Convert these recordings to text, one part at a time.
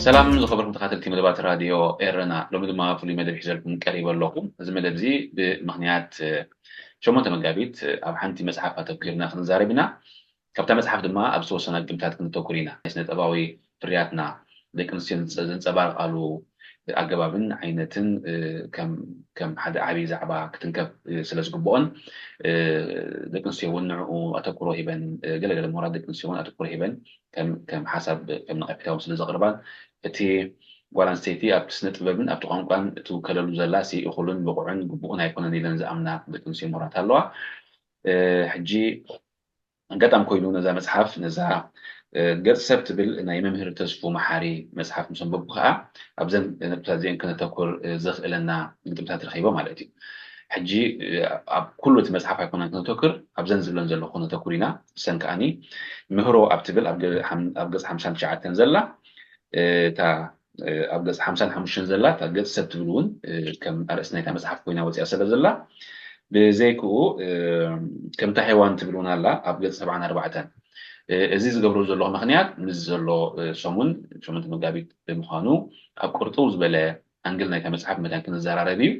ሰላም ዝኸበርኩም ተኸታተልቲ መደባት ራድዮ ኤረና፣ ሎሚ ድማ ፍሉይ መደብ ሒዘልኩም ቀሪበ ኣለኹ። እዚ መደብ እዚ ብምኽንያት ሸሞንተ መጋቢት ኣብ ሓንቲ መጽሓፍ ኣተኲርና ክንዛረብ ኢና። ካብታ መጽሓፍ ድማ ኣብ ዝተወሰና ግምታት ክንተኩር ኢና። ናይ ስነ ጥበባዊ ፍርያትና ደቂ ኣንስትዮ ዘንጸ- ዘንጸባርቃሉ ኣገባብን ዓይነትን ከም ከም ሓደ ዓብዪ ዛዕባ ክትንከፍ ስለ ዝግብኦን ደቂ ኣንስትዮ እውን ንዕኡ ኣተኩሮ ሂበን ገለገለ ምሁራት ደቂ ኣንስትዮ እውን ኣተኩሮ ሂበን ከም ከም ሓሳብ ከም ነቐፌታ እውን ስለ ዘቕርባን እቲ ጓል ኣንስተይቲ ኣብቲ ስነ ጥበብን ኣብቲ ቋንቋን እትውከለሉ ዘላ ሲ እኹልን ብቑዕን ግቡእን ኣይኮነን ኢለን ዝኣምና ደቂ ኣንስትዮ ምሁራት ኣለዋ። ሕጂ ኣጋጣሚ ኮይኑ ነዛ መጽሓፍ ነዛ ገጽ ሰብ ትብል ናይ መምህር ተስፉ መሓሪ መጽሓፍ ምስ ኣንበብኩ ከዓ ኣብዘን ነጥብታት እዚአን ከነተኩር ዘኽእለና ግጥምታት ረኺበ ማለት እዩ። ሕጂ ኣብ ኩሉ እቲ መጽሓፍ ኣይኮነን ክነተኩር ኣብዘን ዝብለን ዘለኹ ክነተኩር ኢና። እሰን ከዓኒ ምህሮ ኣብ ትብል ኣብ ገጽ ሓምሳን ትሽዓተን ዘላ እታ ኣብ ገጽ ሓምሳን ሓሙሽተን ዘላ እታ ገጽ ሰብ ትብል እውን ከም ኣርእስቲ ናይታ መጽሓፍ ኮይና ወፂኣ ስለ ዘላ ብዘይክኡ ከምታ ሄዋን ትብል እውን ኣላ ኣብ ገጽ ሰብዓን ኣርባዕተን። እዚ ዝገብሮ ዘለኹ ምኽንያት ምስ ዘሎ ሰሙን ሸሞንተ መጋቢት ብምዃኑ ኣብ ቅርጥው ዝበለ ኣንግል ናይታ መጽሓፍ መታን ክንዘራረብ እዩ።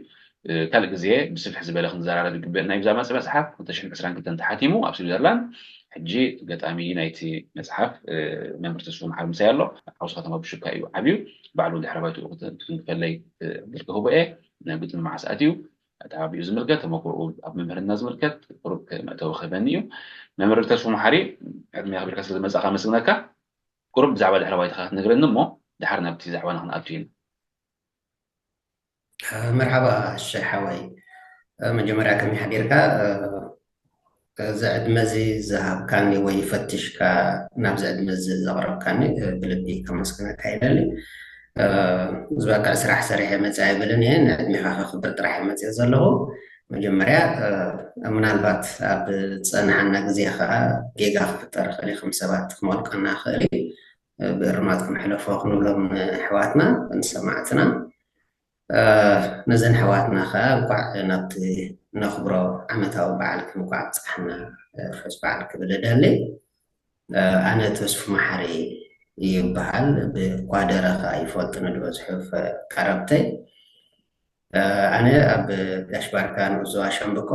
ካልእ ግዜ ብስፍሕ ዝበለ ክንዘራረብ ይግበአና እዩ። ብዛዕባ መጽ- መጽሓፍ ክልተ ሽሕን ዕስራን ክልተን ተሓቲሙ ኣብ ስዊዘርላንድ ሕጂ ገጣሚ ናይቲ መጽሓፍ መምህር ተስፉ መሓሪ ምሳይ ኣሎ። ሓውሲ ከተማ ብሽካ እዩ ዓብዩ። ባዕሉ ድሕረ ባይትኡ ክተ- ክትንክፈለይ ዕድል ክህቦ እየ። ናብ ግጥሚ መዓስ ኣትዩ፣ ተሓቢኡ ዝምልከት ተመክሮኡ ኣብ መምህርና ዝምልከት ቁሩብ መእተዊ ክህበኒ እዩ። መምህር ተስፉ መሓሪ ዕድመ ኣኽቢርካ ስለ ዝመጻእካ ኣመስግነካ። ቁሩብ ብዛዕባ ድሕረ ባይታኻ ክትነግረኒ እሞ ድሓር ናብቲ ዛዕባና ክንኣቱ ኢና። መርሓባ ኣሸይ ሓወይ፣ መጀመርያ ከመይ ሓዲርካ? እዚ ዕድመ እዚ ዝሃብካኒ ወይ ፈቲሽካ ናብዚ ዕድመ እዚ ዘቕረብካኒ ብልቢ ከመስግነካ ይደሊ። ዝበቅዕ ስራሕ ሰሪሐ መፅእ ኣይብልን እየ፣ ንዕድሜኻ ከኽብር ጥራሕ እየ መፅእ ዘለኹ። መጀመርያ ምናልባት ኣብ ዝፀንሓና ግዜ ከዓ ጌጋ ክፍጠር ይኽእል እዩ፣ ከም ሰባት ክመልቀና ይኽእል እዩ። ብእርማት ክንሕለፎ ክንብሎም ንኣሕዋትና ንሰማዕትና። ነዘን ኣሕዋትና ከዓ እንኳዕ ናብቲ ነኽብሮ ዓመታዊ በዓልኪ እንኳዕ ኣብፀሐና ርሑስ በዓል ክብል እደሊ። ኣነ ተስፉ መሓሪ ይበሃል። ብኳደረ ከዓ ይፈልጡኒ ዝበዝሑ ቀረብተይ። ኣነ ኣብ ጋሽ ባርካ ንኡስ ዞባ ሻምብቆ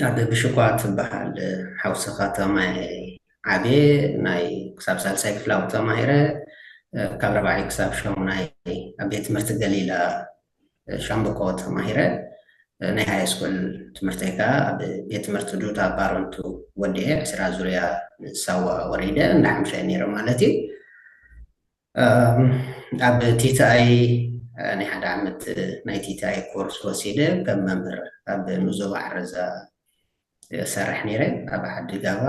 ኣብ ብሽኳ ትበሃል ሓውሲ ከተማ እየ ዓብየ። ናይ ክሳብ ሳልሳይ ክፍላዊ ተማሂረ፣ ካብ ራብዓይ ክሳብ ሻሙናይ ኣብ ቤት ትምህርቲ ገሊላ ሻምብቆ ተማሂረ። ናይ ሃይ ስኩል ትምህርተይ ከዓ ኣብ ቤት ትምህርቲ ዱታ ባረንቱ ወዲኤ ዕስራ ዙርያ ሳዋ ወሪደ እንዳሓምሸ ነይረ ማለት እዩ። ኣብ ቲቲኣይ ናይ ሓደ ዓመት ናይ ቲቲኣይ ኮርስ ወሲደ ከም መምህር ኣብ ንዞባ ዓረዛ እሰርሕ ነይረ። ኣብ ዓዲ ጋባ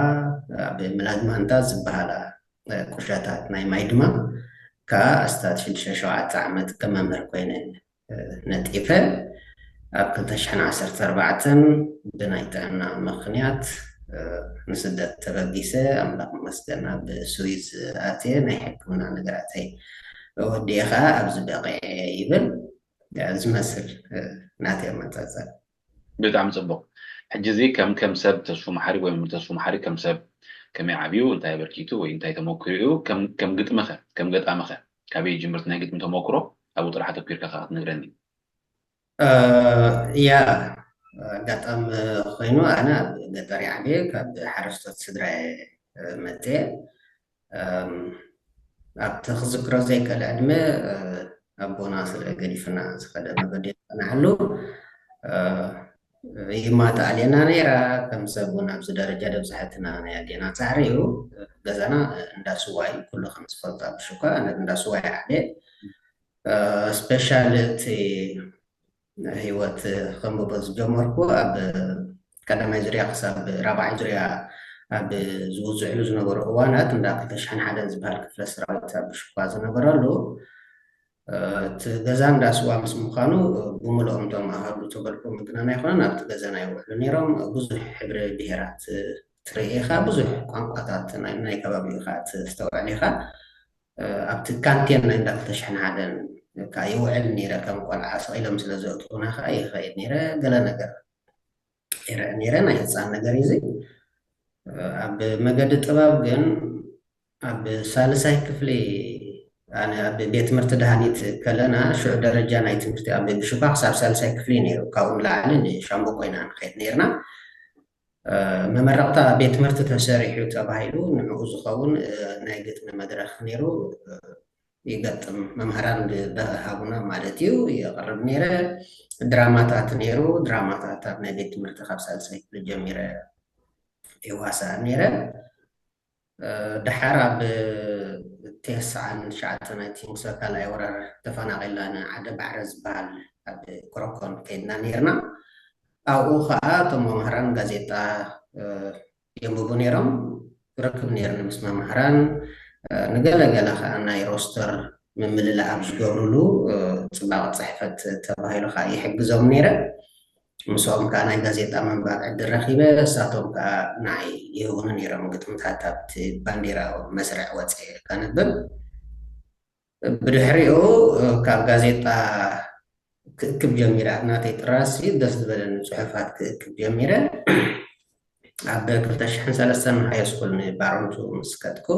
ኣብ ምላግ ማንታ ዝበሃላ ቁሸታት ናይ ማይ ድማ ከዓ ኣስታት ሽዱሽተ ሸውዓተ ዓመት ከም መምህር ኮይነ ነጢፈ። ኣብ ክልተ ሽሕን ዓሰርተ ኣርባዕተን ብናይ ጥዕና ምኽንያት ንስደት ተበጊሰ ኣምላኽ ይመስገን ኣብ ስዊዝ ኣትየ ናይ ሕክምና ነገራተይ ወዲኤ ከዓ ኣብዚ በቂዐ ይብል። ዝመስል ናተይ ኣመፃፅኣ። ብጣዕሚ ፅቡቅ። ሕጂ እዚ ከም ከም ሰብ ተስፉ መሓሪ ወይ ተስፉ መሓሪ ከም ሰብ ከመይ ዓብዩ እንታይ ኣበርኪቱ ወይ እንታይ ተመክሩ እዩ ከም ግጥምኸ ከም ገጣምኸ ካበይ ጅምርቲ ናይ ግጥሚ ተመክሮ ኣብኡ ጥራሕ ኣተኪርካ ከዓ ክትነግረኒ። ያ ኣጋጣሚ ኮይኑ ኣነ ኣብ ገጠር ዓብየ ካብ ሓረስቶት ስድራ መፅየ ኣብቲ ክዝክሮ ዘይክእል ዕድመ ኣቦና ስለ ገዲፍና ዝኸደ መገዲ የፅናሕሉ ይማታ ኣልየና ነይራ ከም ሰብ እውን ኣብዚ ደረጃ ደብፅሐትና ናይ ኣዴና ፃዕሪ እዩ። ገዛና እንዳስዋ እዩ ኩሉ ከም ዝፈልጦ ኣብ ሽኳ እንዳስዋ ይዓበየ ስፔሻል እቲ ህይወት ከንብቦ ዝጀመርኩ ኣብ ቀዳማይ ዙርያ ክሳብ ራብዓይ ዙርያ ኣብ ዝውዝዕሉ ዝነበሩ እዋናት፣ እንዳ ክልተ ሽሕን ሓደን ዝበሃል ክፍለ ሰራዊት ኣብ ሽኳ ዝነበረሉ፣ እቲ ገዛ እንዳ ስዋ ምስ ምዃኑ፣ ብምልኦም እቶም ኣሃዱ ተበልኩ ምግናን ኣይኮነን፣ ኣብቲ ገዛ ናይ ውዕሉ ነይሮም። ብዙሕ ሕብሪ ብሄራት ትርኢ ኢኻ፣ ብዙሕ ቋንቋታት ናይ፣ ናይ ከባቢኡ ኢኻ ትስተውዕል ኢኻ። ኣብቲ ካንቴን ናይ እንዳ ክልተ ሽሕን ሓደን ከዓ ይውዕል ነይረ፣ ከም ቆልዓ ስቕ ኢሎም ስለ ዘእትዉና ከዓ ይኸይድ ነይረ። ገለ ነገር ይረአ ነይረ፣ ናይ ህፃን ነገር እዩ እዚ። ኣብ መገዲ ጥበብ ግን ኣብ ሳልሳይ ክፍሊ፣ ኣነ ኣብ ቤት ትምህርቲ ደሃኒት ከለና፣ ሽዑ ደረጃ ናይ ትምህርቲ ኣብ ብሽኳ ክሳብ ሳልሳይ ክፍሊ ነይሩ። ካብኡ ንላዕሊ ንሻምበቆ ኢና ንኸይድ ነይርና። መመረቕታ ቤት ትምህርቲ ተሰሪሑ ተባሂሉ ንዕኡ ዝኸውን ናይ ግጥሚ መድረኽ ነይሩ። ይገጥም፣ መምህራን ብበረሃቡና ማለት እዩ፣ የቕርብ ነይረ። ድራማታት ነይሩ። ድራማታት ኣብ ናይ ቤት ትምህርቲ ካብ ሳልሳይ ክፍሊ ጀሚረ የዋሳእ ነይረ። ደሓር ኣብ ተስዓን ትሽዓተን፣ ኣይ ቲንክ፣ ካልኣይ ወራር ተፈናቒልና ንዓደ ባዕረ ዝበሃል ኣብ ክሮኮን ከይድና ነይርና። ኣብኡ ከዓ እቶም መምህራን ጋዜጣ የንብቡ ነይሮም። ርክብ ነይርኒ ምስ መምህራን። ንገለገለ ከዓ ናይ ሮስተር ምምልላእ ኣብ ዝገብሩሉ፣ ጽባቐ ጽሕፈት ተባሂሉ ከዓ ይሕግዞም ነይረ። ምስኦም ከዓ ናይ ጋዜጣ ምንባብ ዕድል ረኺበ። እሳቶም ከዓ ንዓይ ይህቡኒ ነይሮም ግጥምታት፣ ኣብቲ ባንዴራ መስርዕ ወፅኤ ከንብብ። ብድሕሪኡ ካብ ጋዜጣ ክእክብ ጀሚረ። ኣብ ናተይ ጥራዝ ደስ ዝበለኒ ፅሑፋት ክእክብ ጀሚረ። ኣብ ክልተ ሽሕን ሰለስተን ሃይ ስኩል ንባረንቱ ምስ ከድኩ፣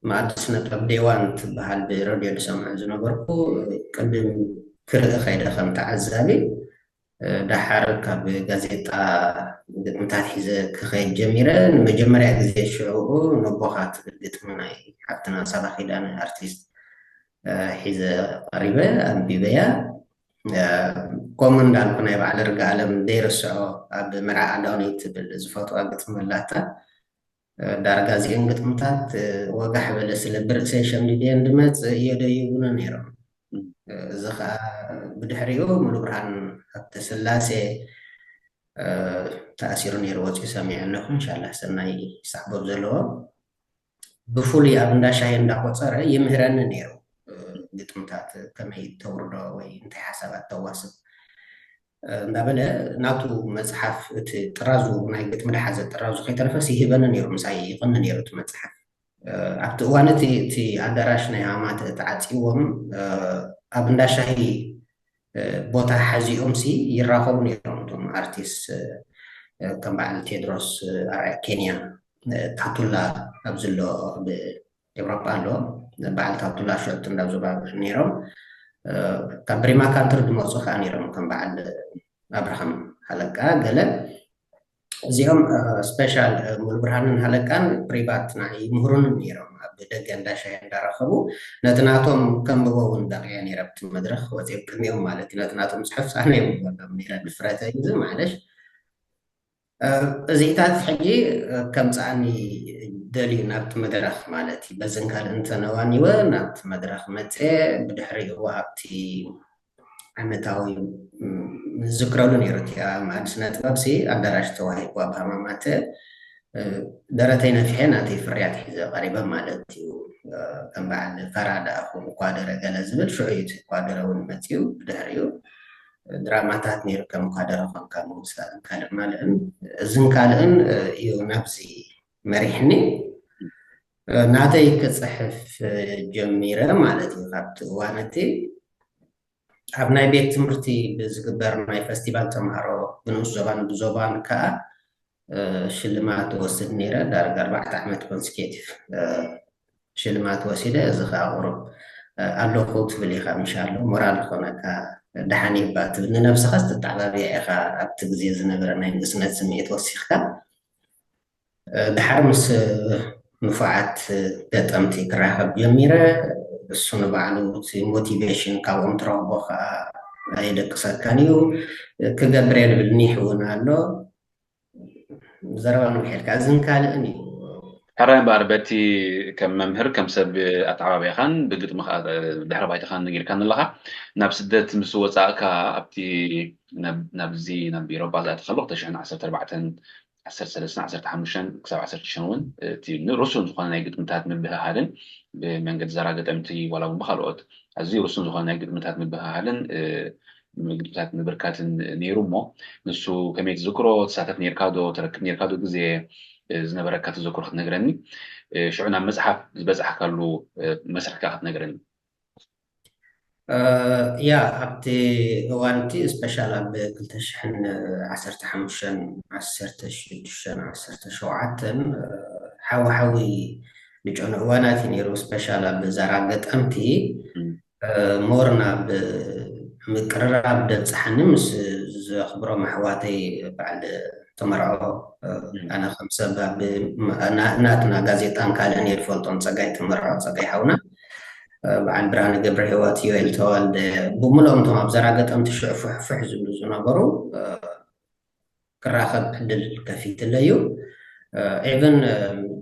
መኣዲ ስነ ጥበብ ዴዋን ትበሃል ብረድዮ ዝሰምዖ ዝነበርኩ፣ ቅድም ክርኢ ከይደ ከም ተዓዛቢ። ደሓር ካብ ጋዜጣ ግጥምታት ሒዘ ክኸይድ ጀሚረ። ንመጀመርያ ግዜ ሽዑኡ ነቦኻ ትብል ግጥሚ ናይ ሓፍትና ሳባ ኪዳነ፣ ኣርቲስት፣ ሒዘ ቀሪበ፣ ኣንቢበያ። ከምኡ እንዳልኩ ናይ በዓል ርግኣለም ዘይርስዖ፣ ኣብ መርዓ ኣዳኒ ትብል ዝፈትዋ ግጥሚ ኣላታ። ዳርጋ እዚአን ግጥምታት ወጋሕ በለ ስለ ብርእሰይ ሸምዲደየን ድመጽእ እየ ዶ ይብሉ ነይሮም። እዚ ኸዓ ብድሕሪኡ ሙሉ ብርሃን ሃብተ ስላሴ ተኣሲሩ ነይሩ፣ ወፂኡ ሰሚዐ ኣለኹ። እንሻላ ሰናይ ይሳዕቦ ዘለዎ። ብፍሉይ ኣብ እንዳ ሻሂ እንዳቆፀረ ይምህረኒ ነይሩ። ግጥምታት ከመይ ተውርዶ ወይ እንታይ ሓሳባት ተዋስብ እንዳበለ፣ ናቱ መፅሓፍ፣ እቲ ጥራዙ፣ ናይ ግጥሚ ዝሓዘ ጥራዙ ከይተረፈስ ይህበኒ ነይሩ፣ ምሳይ ይቕኒ ነይሩ እቲ መፅሓፍ። ኣብቲ እዋን እቲ፣ እቲ ኣዳራሽ ናይ ሃማተ ተዓፂዎም፣ ኣብ እንዳ ሻሂ ቦታ ሓዚኦም ሲ ይራኸቡ ነይሮም እቶም ኣርቲስት፣ ከም በዓል ቴድሮስ ኣርኣያ ኬንያ፣ ታቱላ ኣብ ዘሎ ኣብ ኤውሮጳ ኣሎ፣ በዓል ታቱላ ሽዑ እንዳብ ዞባ ነይሮም። ካብ ብሪማ ካንትሪ ዝመፁ ከዓ ነይሮም፣ ከም በዓል ኣብርሃም ሃለቃ ገለ። እዚኦም ስፔሻል ሙሉ ብርሃንን ሃለቃን ፕሪቫት ንዓይ ይምህሩኒ ነይሮም፣ ኣብ ደገ እንዳ ሻሂ እንዳረኸቡ። ነቲ ናቶም ከንብቦ እውን በቂዐ ነይረ፣ ኣብቲ መድረኽ ወፂኦም ቅድሚኦም ማለት እዩ። ነቲ ናቶም ፅሑፍ ሳነ የንብበሎም ነይረ፣ ድፍረተይ እዚ ማዕለሽ። እዚታት ሕጂ ከምፅኣኒ ደልዩ ናብቲ መድረኽ ማለት እዩ። በዝን ካልእን ተነዋኒወ ናብቲ መድረኽ መፅአ። ብድሕሪኡ ኣብቲ ዓመታዊ፣ ም፣ ንዝክረሉ ነይሩ። እቲ ኣብ መኣዲ ስነ ጥበብ ሲ ኣዳራሽ ተዋሂብዋ ብሃማማተ፣ እ፣ ደረተይ ነፊሐ ናተይ ፍርያት ሒዘ ቀሪበ ማለት እዩ። እ፣ ከም በዓል ፈራ ደኣ ኹን ኳደረ ገለ ዝብል ሽዑ እዩ። እቲ ኳደረ እውን መፂኡ ብድሕሪኡ ድራማታት ነይሩ፣ ከም ኳደረ ኾንካ ምውሳእን ካልእ ማልእን፣ እዝን ካልእን፣ እ፣ እዩ ናብዚ መሪሕኒ። እ፣ ናተይ ክፅሕፍ ጀሚረ ማለት እዩ። ካብቲ እዋን እቲ ኣብ ናይ ቤት ትምህርቲ ብዝግበር ናይ ፈስቲቫል ተምሃሮ ብንኡስ ዞባን ብዞባን ከዓ፣ እ፣ ሽልማት ወስድ ነይረ። ዳርጋ ኣርባዕተ ዓመት ኮንስኬቲቭ፣ እ፣ ሽልማት ወሲደ። እዚ ከዓ ቁሩብ፣ እ፣ ኣለኹ ትብል ኢኻ፣ ምሻሎ ሞራል ዝኾነካ፣ ደሓን ይባ ትብል፣ ንነብስኻ ዝተተዓባብያ ኢኻ። ኣብቲ ግዜ ዝነበረ ናይ ንእስነት ስምዒት ወሲኽካ፣ እ፣ ድሓር ምስ ንፉዓት ገጠምቲ ክራኸብ ጀሚረ። እሱ ንባዕሉ እቲ ሞቲቬሽን ካብኦም ትረኽቦ ከዓ ኣየደቅሰካን እዩ። ክገብር እየ ዝብል ኒሕ እውን ኣሎ። ዘረባ ንውሕ ኢልካ፣ እዝን ካልእን እዩ። ሕራይ እምበኣር በቲ ከም መምህር ከም ሰብ ኣተዓባቢያኻን ብግጥሚ ድሕረ ባይታኻን ነጊርካን ኣለኻ። ናብ ስደት ምስ ወፃእካ ኣብቲ ናብዚ ናብ ኤሮፓ ዝኣተኻ ከሎ ክልተ ሽሕን ዓሰርተ ኣርባዕተን ዓሰርተ ሰለስተን ዓሰርተ ሓሙሽተን ክሳብ ዓሰርተ ሽዱሽተን እውን እቲ ርሱን ዝኾነ ናይ ግጥምታት ምብህሃልን ብመንገዲ ዘራገጠምቲ ዋላ እውን ብካልኦት ኣዝዩ ርሱን ዝኾነ ናይ ግጥምታት ምብህሃልን ምግብታት ምብርካትን ነይሩ እሞ ንሱ ከመይ ትዝክሮ? ትሳተፍ ነርካ ዶ? ተረክብ ነርካ ዶ? ግዜ ዝነበረካ ተዘክሮ ክትነግረኒ፣ ሽዑ ናብ መፅሓፍ ዝበፃሕካሉ መስርሕ ከዓ ክትነግረኒ። ያ ኣብቲ እዋንቲ ስፔሻል ኣብ ክልተ ሽሕን ዓሰርተ ሓሙሽተን ዓሰርተ ሽዱሽተን ዓሰርተ ሸውዓተን ሓዊ ሓዊ ንጨኑ እዋናት እዩ ነይሩ። ስፔሻል ኣብ ዛራ ገጠምቲ ሞር ናብ ምቅርራብ ደብፅሓኒ ምስ ዘኽብሮም ኣሕዋተይ በዓል ተመርዖ ኣነ ከም ሰብ ኣብ ናትና ጋዜጣን ካልእን እየ ዝፈልጦም ፀጋይ ተመርዖ ፀጋይ ሓውና በዓል ብርሃነ ገብረ ህይወት ዮኤል ተዋልደ ብምሎም እቶም ኣብ ዘራገጠም ትሽዕፉሕፍሕ ዝብሉ ዝነበሩ ክራኸብ ዕድል ከፊትለዩ። ኢቨን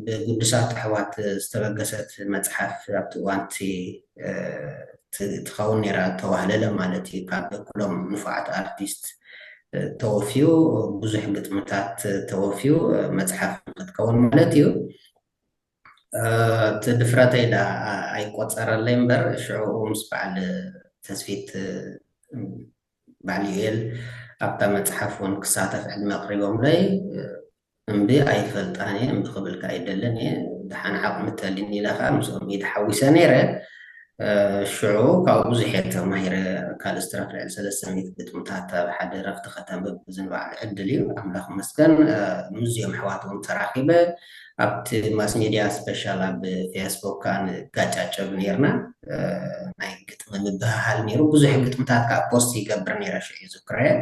ብጉዱሳት ኣሕዋት ዝተበገሰት መፅሓፍ ኣብቲ እዋንቲ ትኸውን ነራ ተዋህለለ ማለት እዩ። ካብ ኩሎም ንፉዓት ኣርቲስት ተወፍዩ ብዙሕ ግጥምታት ተወፍዩ መፅሓፍ ክትከውን ማለት እዩ። እቲ ድፍረተይ ዳ ኣይቆፀረለይ እምበር ሽዑ ምስ በዓል ተስፊት በዓል ዩኤል ኣብታ መፅሓፍ እውን ክሳተፍ ዕድመ ኣቅሪቦምለይ እምቢ ኣይፈልጣን እየ እምቢ ክብልካ ኣይደልን እየ ደሓን ዓቕሚ ተልኒ ኢለ ከዓ ምስኦም ኢድ ሓዊሰ ነይረ። ሽዑ ካብኡ ብዙሕ እየ ተማሂረ። ካልእ ስትራፍ ልዕሊ ሰለስተ ሚእቲ ግጥምታት ኣብ ሓደ ረፍቲ ከተንብብ ዝንባዕ ዕድል እዩ ኣምላኽ መስገን። ምስዚኦም ኣሕዋት እውን ተራኺበ ኣብቲ ማስ ሚድያ ስፔሻል ኣብ ፌስቡክ ከዓ ንጋጫጨብ ነርና። ናይ ግጥሚ ምብህሃል ነይሩ ብዙሕ ግጥምታት ከዓ ፖስት ይገብር ነይረ ሽዑ ይዝክሮ እየ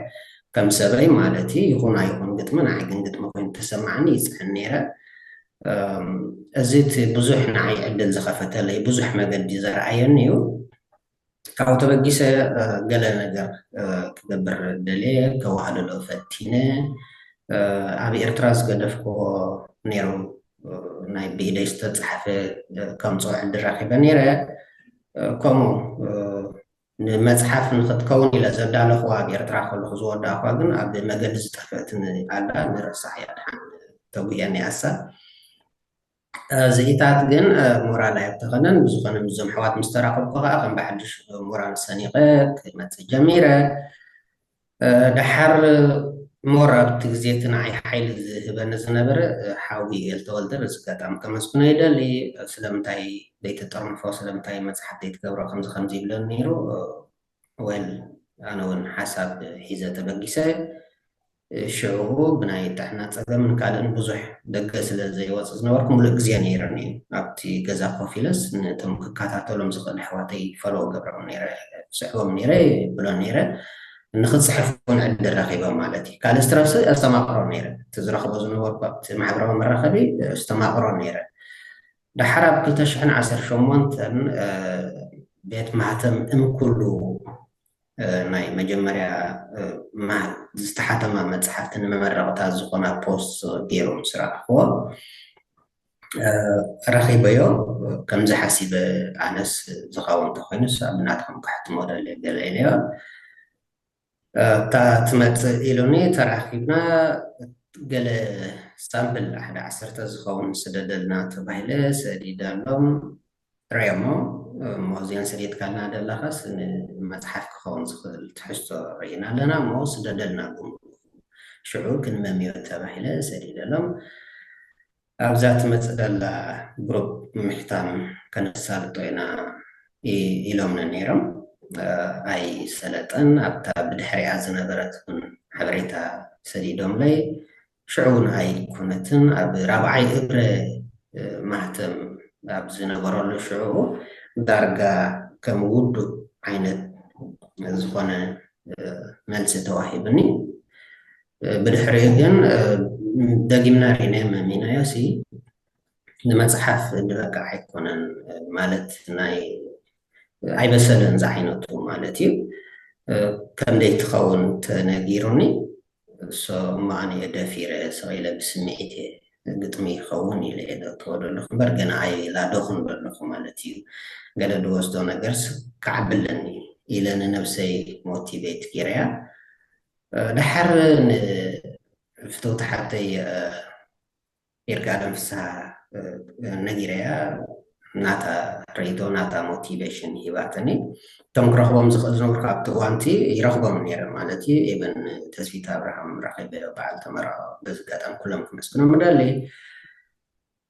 ከም ሰበይ ማለት እዩ። ይኹን ኣይኹን ግጥሚ ንዓይ ግን ግጥሚ ኮይኑ ተሰማዕኒ ይፅዕን ነይረ። እዚ እቲ ብዙሕ ንዓይ ዕድል ዝኸፈተለይ ብዙሕ መገዲ ዘርኣየኒ እዩ። ካብኡ ተበጊሰ ገለ ነገር ክገብር ደልየ ከዋህልሎ ፈቲነ ኣብ ኤርትራ ዝገደፍክዎ ነይሩ ናይ ብኢደይ ዝተፃሕፈ ከምፅኦ ዕድል ረኪበ ነይረ። ከምኡ ንመፅሓፍ ንክትከውን ኢለ ዘዳለኽዋ ኣብ ኤርትራ ከለኹ ዝወዳእኳ ግን ኣብ መገዲ ዝጠፍእትኒ ኣላ ንረሳሕ እያ ድሓን ተጉየኒ ኣሳ ዝኢታት ግን ሞራል ኣየብተኸነን። ብዝኾነ ምስዞም ኣሕዋት ምስ ተራኸብኩ ከዓ ከም ብሓድሽ ሞራል ሰኒቐ ክመፅእ ጀሚረ። ደሓር ሞር ኣብቲ ግዜ እቲ ንዓይ ሓይሊ ዝህበኒ ዝነበረ ሓዊ እየ ዝተወልደ በዚ ኣጋጣሚ ከመስግኖ ይደሊ። ስለምንታይ ዘይትጥርንፎ ስለምንታይ መፅሓፍ ዘይትገብሮ ከምዚ ከምዚ ይብለኒ ነይሩ። ወል ኣነ እውን ሓሳብ ሒዘ ተበጊሰ ሽዑ ብናይ ጥዕና ፀገምን ካልእን ብዙሕ ደገ ስለ ዘይወፅእ ዝነበርኩ ሙሉእ ግዜ ነይረኒ እዩ ኣብቲ ገዛ ኮፍ ኢለስ ነቶም ክከታተሎም ዝኽእል ኣሕዋተይ ፈለዎ ገብሮም ነይረ ስዕቦም ነይረ ብሎ ነይረ ንክፅሕፍ እውን ዕድል ረኪበ ማለት እዩ ካልእ ስትረፍሲ ኣስተማቅሮ ነይረ እቲ ዝረክቦ ዝነበርኩ ኣብቲ ማሕበራዊ መራኸቢ ኣስተማቅሮ ነይረ ደሓር ኣብ ክልተ ሽሕን ዓሰርተ ሸሞንተን ቤት ማህተም እምኩሉ ናይ መጀመርያ ዝተሓተማ መፅሓፍቲ ንመመረቕታ ዝኾና ፖስት ገይሩ ምስ ረኣኽዎ ረኺበዮ። ከምዚ ሓሲበ ኣነስ ዝኸውን እንተኮይኑስ ኣብ ናትኩም ክሕትሞ ደልየ ገለ ኢለዮ። እታ ትመፅእ ኢሉኒ ተራኺብና ገለ ሳምፕል ሓደ ዓሰርተ ዝኸውን ስደደልና ተባሂለ ሰዲደሎም። ሬሞ እሞ እዚኣን ሰዲድካልና ደለኻስ ንመፅሓፍ ክኸውን ዝኽእል ትሕዝቶ ርኢና ኣለና እሞ ስደደልና ብምሉኡ ሽዑ ክንመምዮ ተባሂለ ሰዲደሎም ኣብዛ ትመፅእ ደላ ግሩፕ ምሕታም ከነሳልጦ ኢና ኢሎምኒ ነይሮም ኣይሰለጠን ኣብታ ብድሕሪኣ ዝነበረት እውን ሓበሬታ ሰዲዶምለይ ሽዑ እውን ኣይኮነትን ኣብ ራብዓይ እብረ ማህተም ኣብ ዝነበረሉ ሽዑ ዳርጋ ከም ውዱእ ዓይነት ዝኾነ መልሲ ተዋሂብኒ ብድሕሪኡ ግን ደጊምና ርኢናዮ መሚናዮ ሲ ንመፅሓፍ ዝበቅዕ ኣይኮነን ማለት ናይ ኣይበሰለን ዝዓይነቱ ማለት እዩ ከም ደይትኸውን ተነጊሩኒ እሶ እሞ ኣነ እየ ደፊረ ስቕ ኢለ ብስምዒት እየ ግጥሚ ይኸውን ኢለ እየ ዘእትዎ ዘለኹ እምበር፣ ገና ኣይላደኹን ዘለኹ ማለት እዩ። ገለ ዝወስዶ ነገርስ ክዓቢ ኣለኒ ኢለ ንነብሰይ ሞቲቬት ገይረያ። እ፣ ደሓር ንፍትውቲ ሓብተይ፣ እ፣ ይርጋለም ፍስሃ፣ እ፣ ነጊረያ። ናታ ርእይቶ፣ ናታ ሞቲቬሽን ሂባትኒ። እቶም ክረኽቦም ዝኽእል ዝነበርኩ ኣብቲ እዋንቲ ይረኽቦም ነይረ ማለት እዩ። ኢቨን ተስፊት ኣብርሃም ረኺበዮ፣ በዓል ተመራ፣ በዚ ኣጋጣሚ ኩሎም ክመስግኖም እደሊ።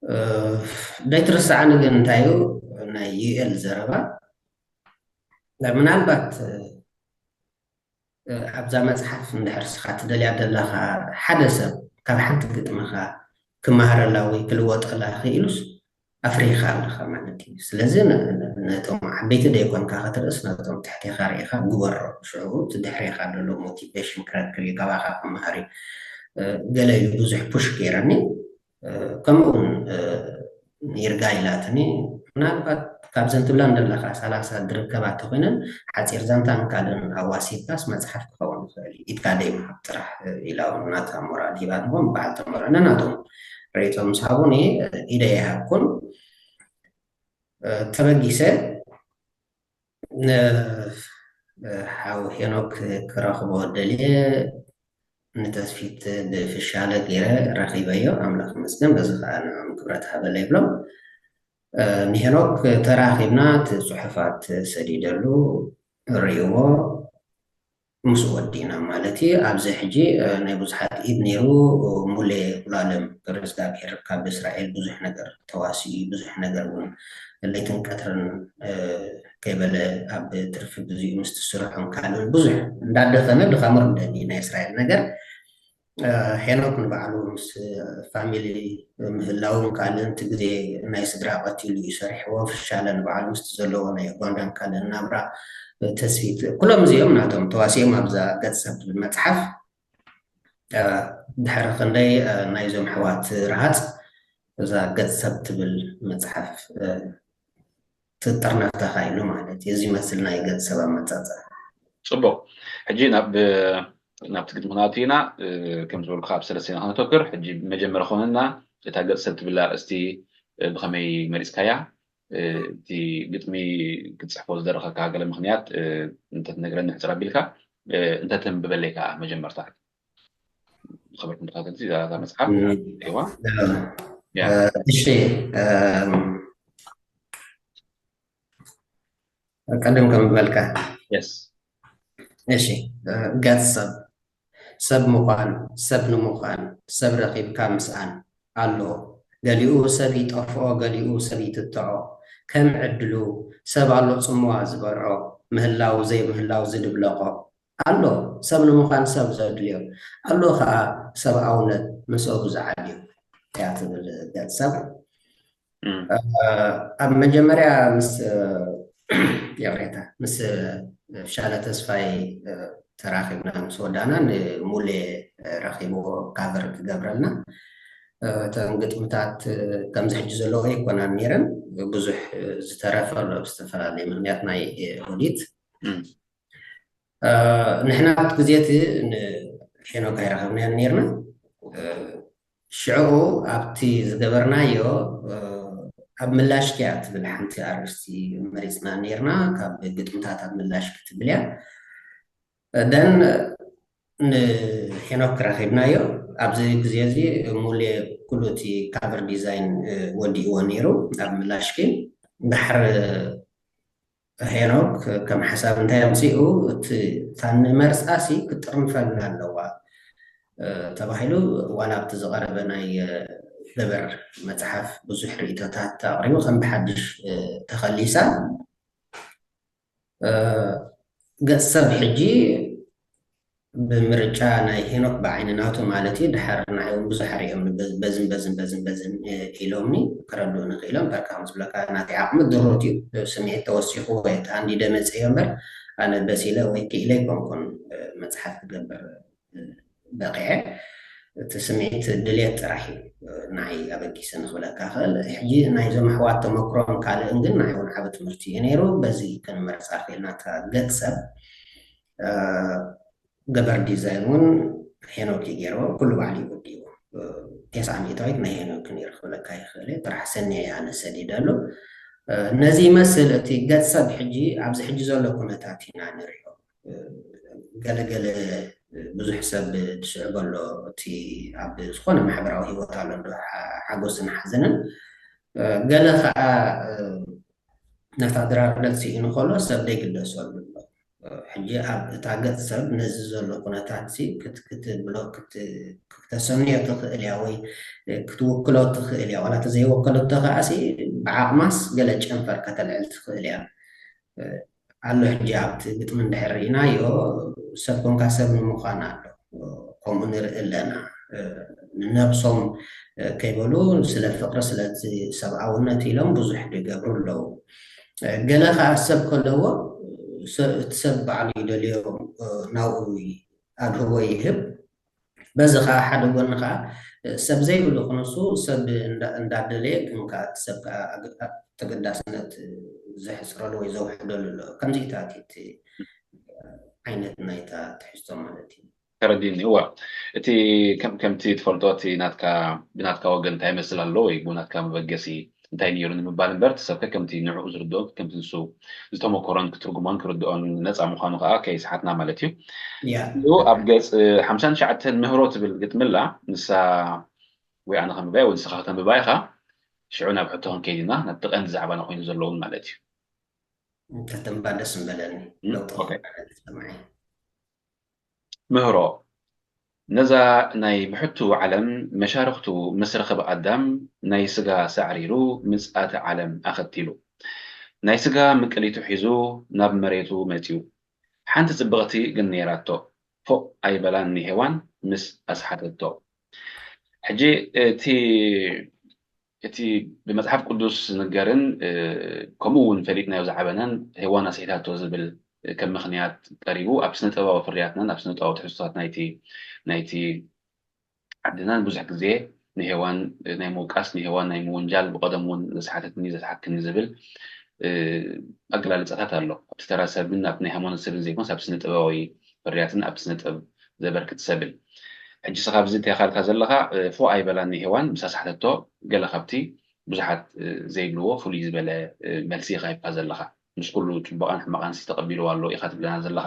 እ፣ ዘይትርስዓኒ ግን እንታይ እዩ፣ ናይ ዩኤል ዘረባ ምናልባት፣ እ፣ ኣብዛ መጽሓፍ እንድሕር ስኻ ትደልያ ዘለኻ ሓደ ሰብ ካብ ሓንቲ ግጥምኻ ክመሃረላ ወይ ክልወጠላ ክኢሉስ ኣፍሪኻ ኣለኻ ማለት እዩ። ስለዚ ነ-፣ ነ-፣ ነቶም ዓበይቲ ደይኮንካ ክትርእስ፣ ነቶም ትሕቴኻ ርኢኻ ግበሮ። ሽዑ እቲ ድሕሬኻ ዘሎ ሞቲቬሽን ክረክብ እዩ፣ ካባኻ ክመሃር እዩ። እ፣ ገለ ኢሉ ብዙሕ ፑሽ ገይረኒ። እ፣ ከምኡ እውን፣ እ፣ ይርጋ ኢላትኒ። ምናልባት ካብዘን ትብለን ዘለኻ ሰላሳ ዝርከባ ተኾይነን ሓፂር ዛንታን ካልእን ኣዋሲድካስ መፅሓፍ ክኸውን ይኽእል እዩ። ኢድካ ደይ ምሃብ ጥራሕ፣ እ፣ ኢላ እውን ናታ ሞራል ሂባትዎም። በዓል ተመራ ነናቶም ርእይቶም ምስ ሃቡኒ፣ እ፣ ኢደ ይሃብኩን፣ እ፣ ተበጊሰ ን-፣ ሓው ሄኖክ ክረኽቦ ደልየ፣ ንተስፊት ብፍሻለ ገይረ ረኺበዮ። ኣምላኽ ይመስገን፣ በዚ ኸዓ ንዕኦም ክብረት ሃበለ ይብሎም። እ፣ ንሄኖክ ተራኺብና፣ እቲ ጽሑፋት ሰዲደሉ፣ ርእይዎ፣ ምስ ወዲና ማለት እዩ። ኣብዚ ሕጂ፣ እ፣ ናይ ብዙሓት ኢድ ነይሩ። ሙሌ ጉላለም ገብረ እግዚኣብሔር ካብ እስራኤል ብዙሕ ነገር ተዋሲኡ፣ ብዙሕ ነገር እውን ለይትን ቀትርን፣ እ፣ ከይበለ ኣብ ትርፊ ግዜኡ ምስቲ ስርሑን ካልእን ብዙሕ እንዳደኸመ፣ ድኻሙ ርደኒ ናይ እስራኤል ነገር። እ፣ ሄኖክ ንባዕሉ ምስ ፋሚሊ ምህላውን ካልእን እቲ ግዜ ናይ ስድራ ቀቲሉ እዩ ሰሪሕዎ። ፍሻለ ንባዕሉ ምስቲ ዘለዎ ናይ ኡጋንዳን ካልእን ናብራ፣ እ፣ ተስፊት፣ ኩሎም እዚኦም ናቶም ተዋሲኦም ኣብዛ ገጽ ሰብ ትብል መጽሓፍ። እ፣ ድሕሪ ክንደይ፣ እ፣ ናይዞም ኣሕዋት ረሃጽ እዛ ገጽ ሰብ ትብል መጽሓፍ፣ እ፣ ትጥርነፍ ተኻኢሉ ማለት እዩ። እዚ ይመስል ናይ ገጽ ሰብ ኣመጻጽኣ። ጽቡቕ። ሕጂ ናብ፣ ናብቲ ግጥሚ ክንኣቱ ኢና። እ፣ ከም ዝበልኩ ኣብ ሰለስተ ኢና ክነተኩር። ሕጂ መጀመሪ ኮነና እታ ገጽ ሰብ ትብል ኣርእስቲ፣ እ፣ ብኸመይ መሪጽካያ? እ፣ እቲ ግጥሚ ክትጽሕፎ ዝደረኸካ ገለ ምኽንያት፣ እ፣ እንተትነግረኒ ሕጽር ኣቢልካ፣ እ፣ እንተተንብበለይ ከኣ መጀመርታ። ዝኸበርኩም ተኸታተልቲ እዛ፣ እዛ መጽሓፍ እም። እዋ። እ፣ ያ። እ፣ እሺ፣ እም፣ ቀደም ከም ዝበልካ። የስ። እሺ፣ እ፣ ገጽ ሰብ። ሰብ ምዃን፣ ሰብ ንምዃን፣ ሰብ ረኺብካ ምስኣን ኣሎ። ገሊኡ ሰብ ይጠፍኦ፣ ገሊኡ ሰብ ይትትዖ። ከም ዕድሉ ሰብ ኣሎ ጽምዋ ዝበልዖ፣ ምህላው ዘይምህላው ዝድብለቖ። ኣሎ፣ ሰብ ንምዃን ሰብ ዘድልዮ። ኣሎ ኸኣ ሰብኣውነት ምስኡ ዝዓልዮ እያ ትብል ገጽ ሰብ። እም። እ፣ ኣብ መጀመርያ ምስ፣ እ፣ ይቕሬታ፣ ምስ፣ እ፣ ሻለ ተስፋይ፣ እ፣ ተራኺብና ምስ ወዳእና፣ ንሙሌ፣ እ፣ ረኺብዎ ካቨር ክገብረልና። እ፣ እተን ግጥምታት፣ እ፣ ከምዚ ሕጂ ዘለዎ ኣይኮናን ነይረን። ብዙሕ፣ እ፣ ዝተረፈ ኣሎ፣ ብዝተፈላለየ ምኽንያት ናይ፣ እ፣ ኦዲት። እም። እ፣ ንሕና ኣብቲ ግዜ እቲ ንሄኖክ ኣይረኸብናዮን ነይርና። እ፣ ሽዑ ኣብቲ ዝገበርናዮ፣ እ፣ ኣብ ምላሽኪ እያ ትብል ሓንቲ ኣርእስቲ መሪጽና ነይርና፣ ካብ ግጥምታት ኣብ ምላሽኪ ትብል እያ። ደን ንሄኖክ ረኺብናዮ። ኣብዚ ግዜ እዚ ሙሌ ኩሉ እቲ ካቨር ዲዛይን፣ እ፣ ወዲእዎ ነይሩ ኣብ ምላሽኪ። ድሓር ሄኖክ ከም ሓሳብ እንታይ ኣምጺኡ፣ እቲ፣ እታ ንመርጻሲ ክትጥርንፈልና ኣለዋ፣ እ፣ ተባሂሉ፣ ዋላ ኣብቲ ዝቐረበ ናይ፣ እ፣ ገበር መጽሓፍ ብዙሕ ርእይቶታት ኣቕሪቡ፣ ከም ብሓድሽ፣ እ፣ ተኸሊሳ። እ፣ ገጽ ሰብ ሕጂ ብምርጫ ናይ ሄኖክ ብዓይኒ ናቱ ማለት እዩ። ድሓር ንዓይ እውን ብዙሕ ኣርእዮም፣ በ-፣ በዝን በዝን በዝን በዝን፣ እ፣ ኢሎምኒ፣ ክረድኡኒ ክኢሎም። በቃ ከም ዝብለካ ናተይ ዓቕሚ ድሩት እዩ። ስምዒት ተወሲኹ ወይ ተኣንዲደ መጽእ እዮ እምበር፣ ኣነ በሲለ ወይ ክኢለ ኣይኮንኩን፣ እ፣ መጽሓፍ ክገብር፣ እ፣ በቒዐ። እቲ ስምዒት ድልየት ጥራሕ እዩ፣ እ፣ ንዓይ ኣበጊሰ ንኽብለካ ክእል። ሕጂ ናይዞም ኣሕዋት ተመክሮን ካልእን ግን ንዓይ እውን ዓቢ ትምህርቲ እዩ ነይሩ። በዚ ክንመርጻ ክኢልና። እታ ገጽ ሰብ፣ እ፣ ገበር ዲዛይን እውን ሄኖክ እዩ ገይርዎ፣ ኩሉ ባዕሉ እዩ ወዲእዎ። እ፣ ተስዓ ሚእታዊት ናይ ሄኖክ ክንርኢ ክብለካ ይኽእል እየ። ጥራሕ ሰኒ ኣነ ሰዲደ ኣሎ። ነዚ ይመስል እቲ ገጽ ሰብ። ሕጂ ኣብዚ ሕጂ ዘሎ ኩነታት ኢና ንሪኦ። ገለገለ ብዙሕ ሰብ ትስዕቦ ኣሎ። እቲ ኣብ ዝኾነ ማሕበራዊ ህይወት ኣሎ እንዶ ሓጎስን ሓዘንን፣ ገለ ከዓ ነታ ድራር ገጽ ስኢኑ ከሎ ሰብ ደይግደሰሉ ኣሎ። ሕጂ ኣብ እታ ገጽ ሰብ ነዚ ዘሎ ኩነታት ክትብሎ ክተሰንዮ ትኽእል እያ ወይ ክትውክሎ ትኽእል እያ። ዋላ ተዘይወከለቶ ከዓሲ ብዓቕማስ ገለ ጨንፈር ከተልዕል ትኽእል እያ። ኣሎ ሕጂ ኣብቲ ግጥሚ እንድሕር ርኢናዮ ሰብ ኮንካ ሰብ ንምዃን ኣሎ። ከምኡ ንርኢ ኣለና። ንነብሶም ከይበሉ ስለ ፍቕሪ ስለቲ ሰብኣውነት ኢሎም ብዙሕ ዝገብሩ ኣለዉ። ገለ ከዓ ሰብ ከለዎ እቲ ሰብ ባዕሉ ይደልዮ ናብኡ ኣድህቦ ይህብ። በዚ ከዓ ሓደ ጎኒ ከዓ ሰብ ዘይብሉ ክነሱ ሰብ እንዳደለየ ግን ከዓ ሰብ ከዓ ተገዳስነት ዘሕፅረሉ ወይ ዘውሕደሉ ኣሎ። ከምዚታት ዓይነት ናይታ ትሕዝቶ ማለት እዩ። ተረዲኒ። እዋ፣ እቲ ከም ከምቲ ትፈልጦ እቲ ናትካ ብናትካ ወገን እንታይ ይመስል ኣሎ ወይ ብናትካ መበገሲ እንታይ ነይሩ ንምባል እምበር እቲ ሰብከ ከምቲ ንዕኡ ዝርድኦን ከምቲ ንሱ ዝተመኮሮን ክትርጉሞን ክርድኦን ነፃ ምዃኑ ከዓ ከይስሓትና ማለት እዩ። ያ እዚኡ ኣብ ገፅ ሓምሳን ትሽዓተን ምህሮ ትብል ግጥምላ ንሳ ወይ ኣነ ከንብባይ ወይ ንስኻ ከተንብባ ኢኻ። ሽዑ ናብ ሕቶ ክንከይድ ኢና ናብቲ ቀንዲ ዛዕባና ኮይኑ ዘለውን ማለት እዩ። ከተንባ ደስ ምበለኒ። እም፣ ለውጢ ኦኬ። ክበሃል ዝሰማዒ። ምህሮ ነዛ ናይ ብሕቱ ዓለም መሻርኽቱ ምስ ረኸበ ኣዳም ናይ ስጋ ሳዕሪሩ ምጽኣተ ዓለም ኣኸቲሉ ናይ ስጋ ምቅሊቱ ሒዙ ናብ መሬቱ መጺኡ። ሓንቲ ጽብቕቲ ግን ነይራቶ። ፎእ ኣይበላን ንሄዋን ምስ ኣስሓተቶ። ሕጂ እቲ እቲ ብመጽሓፍ ቅዱስ ዝንገርን ከምኡ እውን ፈሊጥናዮ ዝዓበናን ሄዋን ኣስሒታቶ ዝብል ከም ምኽንያት ቀሪቡ ኣብ ስነ ጥበባዊ ፍርያትናን ኣብ ስነ ጥበባዊ ትሕዝቶታት ናይቲ ናይቲ ዓድናን ብዙሕ ግዜ ንሄዋን ናይ ምውቃስ ንሄዋን ናይ ምውንጃል ብቐደም እውን ዘስሓተትኒ ዘስሓክኒ ዝብል ኣገላልጻታት ኣሎ። ኣብቲ ተራ ሰብን ኣብ ናይ ሃይማኖት ሰብን ዘይኮንስ ኣብ ስነ ጥበባዊ ፍርያትን ኣብ ስነ ጥበብ ዘበርክት ሰብን። ሕጂ ስኻ ኣብዚ እንታይ ኢኻ ኢልካ ዘለኻ ፎእ ኣይበላን ንሄዋን ምስ ኣስሓተቶ ገለ ካብቲ ብዙሓት ዘይብልዎ ፍሉይ ዝበለ መልሲ ኢኻ ሂብካ ዘለኻ። ምስ ኩሉ ጽቡቓን ሕማቓን ሲ ተቐቢልዋ ኣሎ ኢኻ ትብለና ዘለኻ።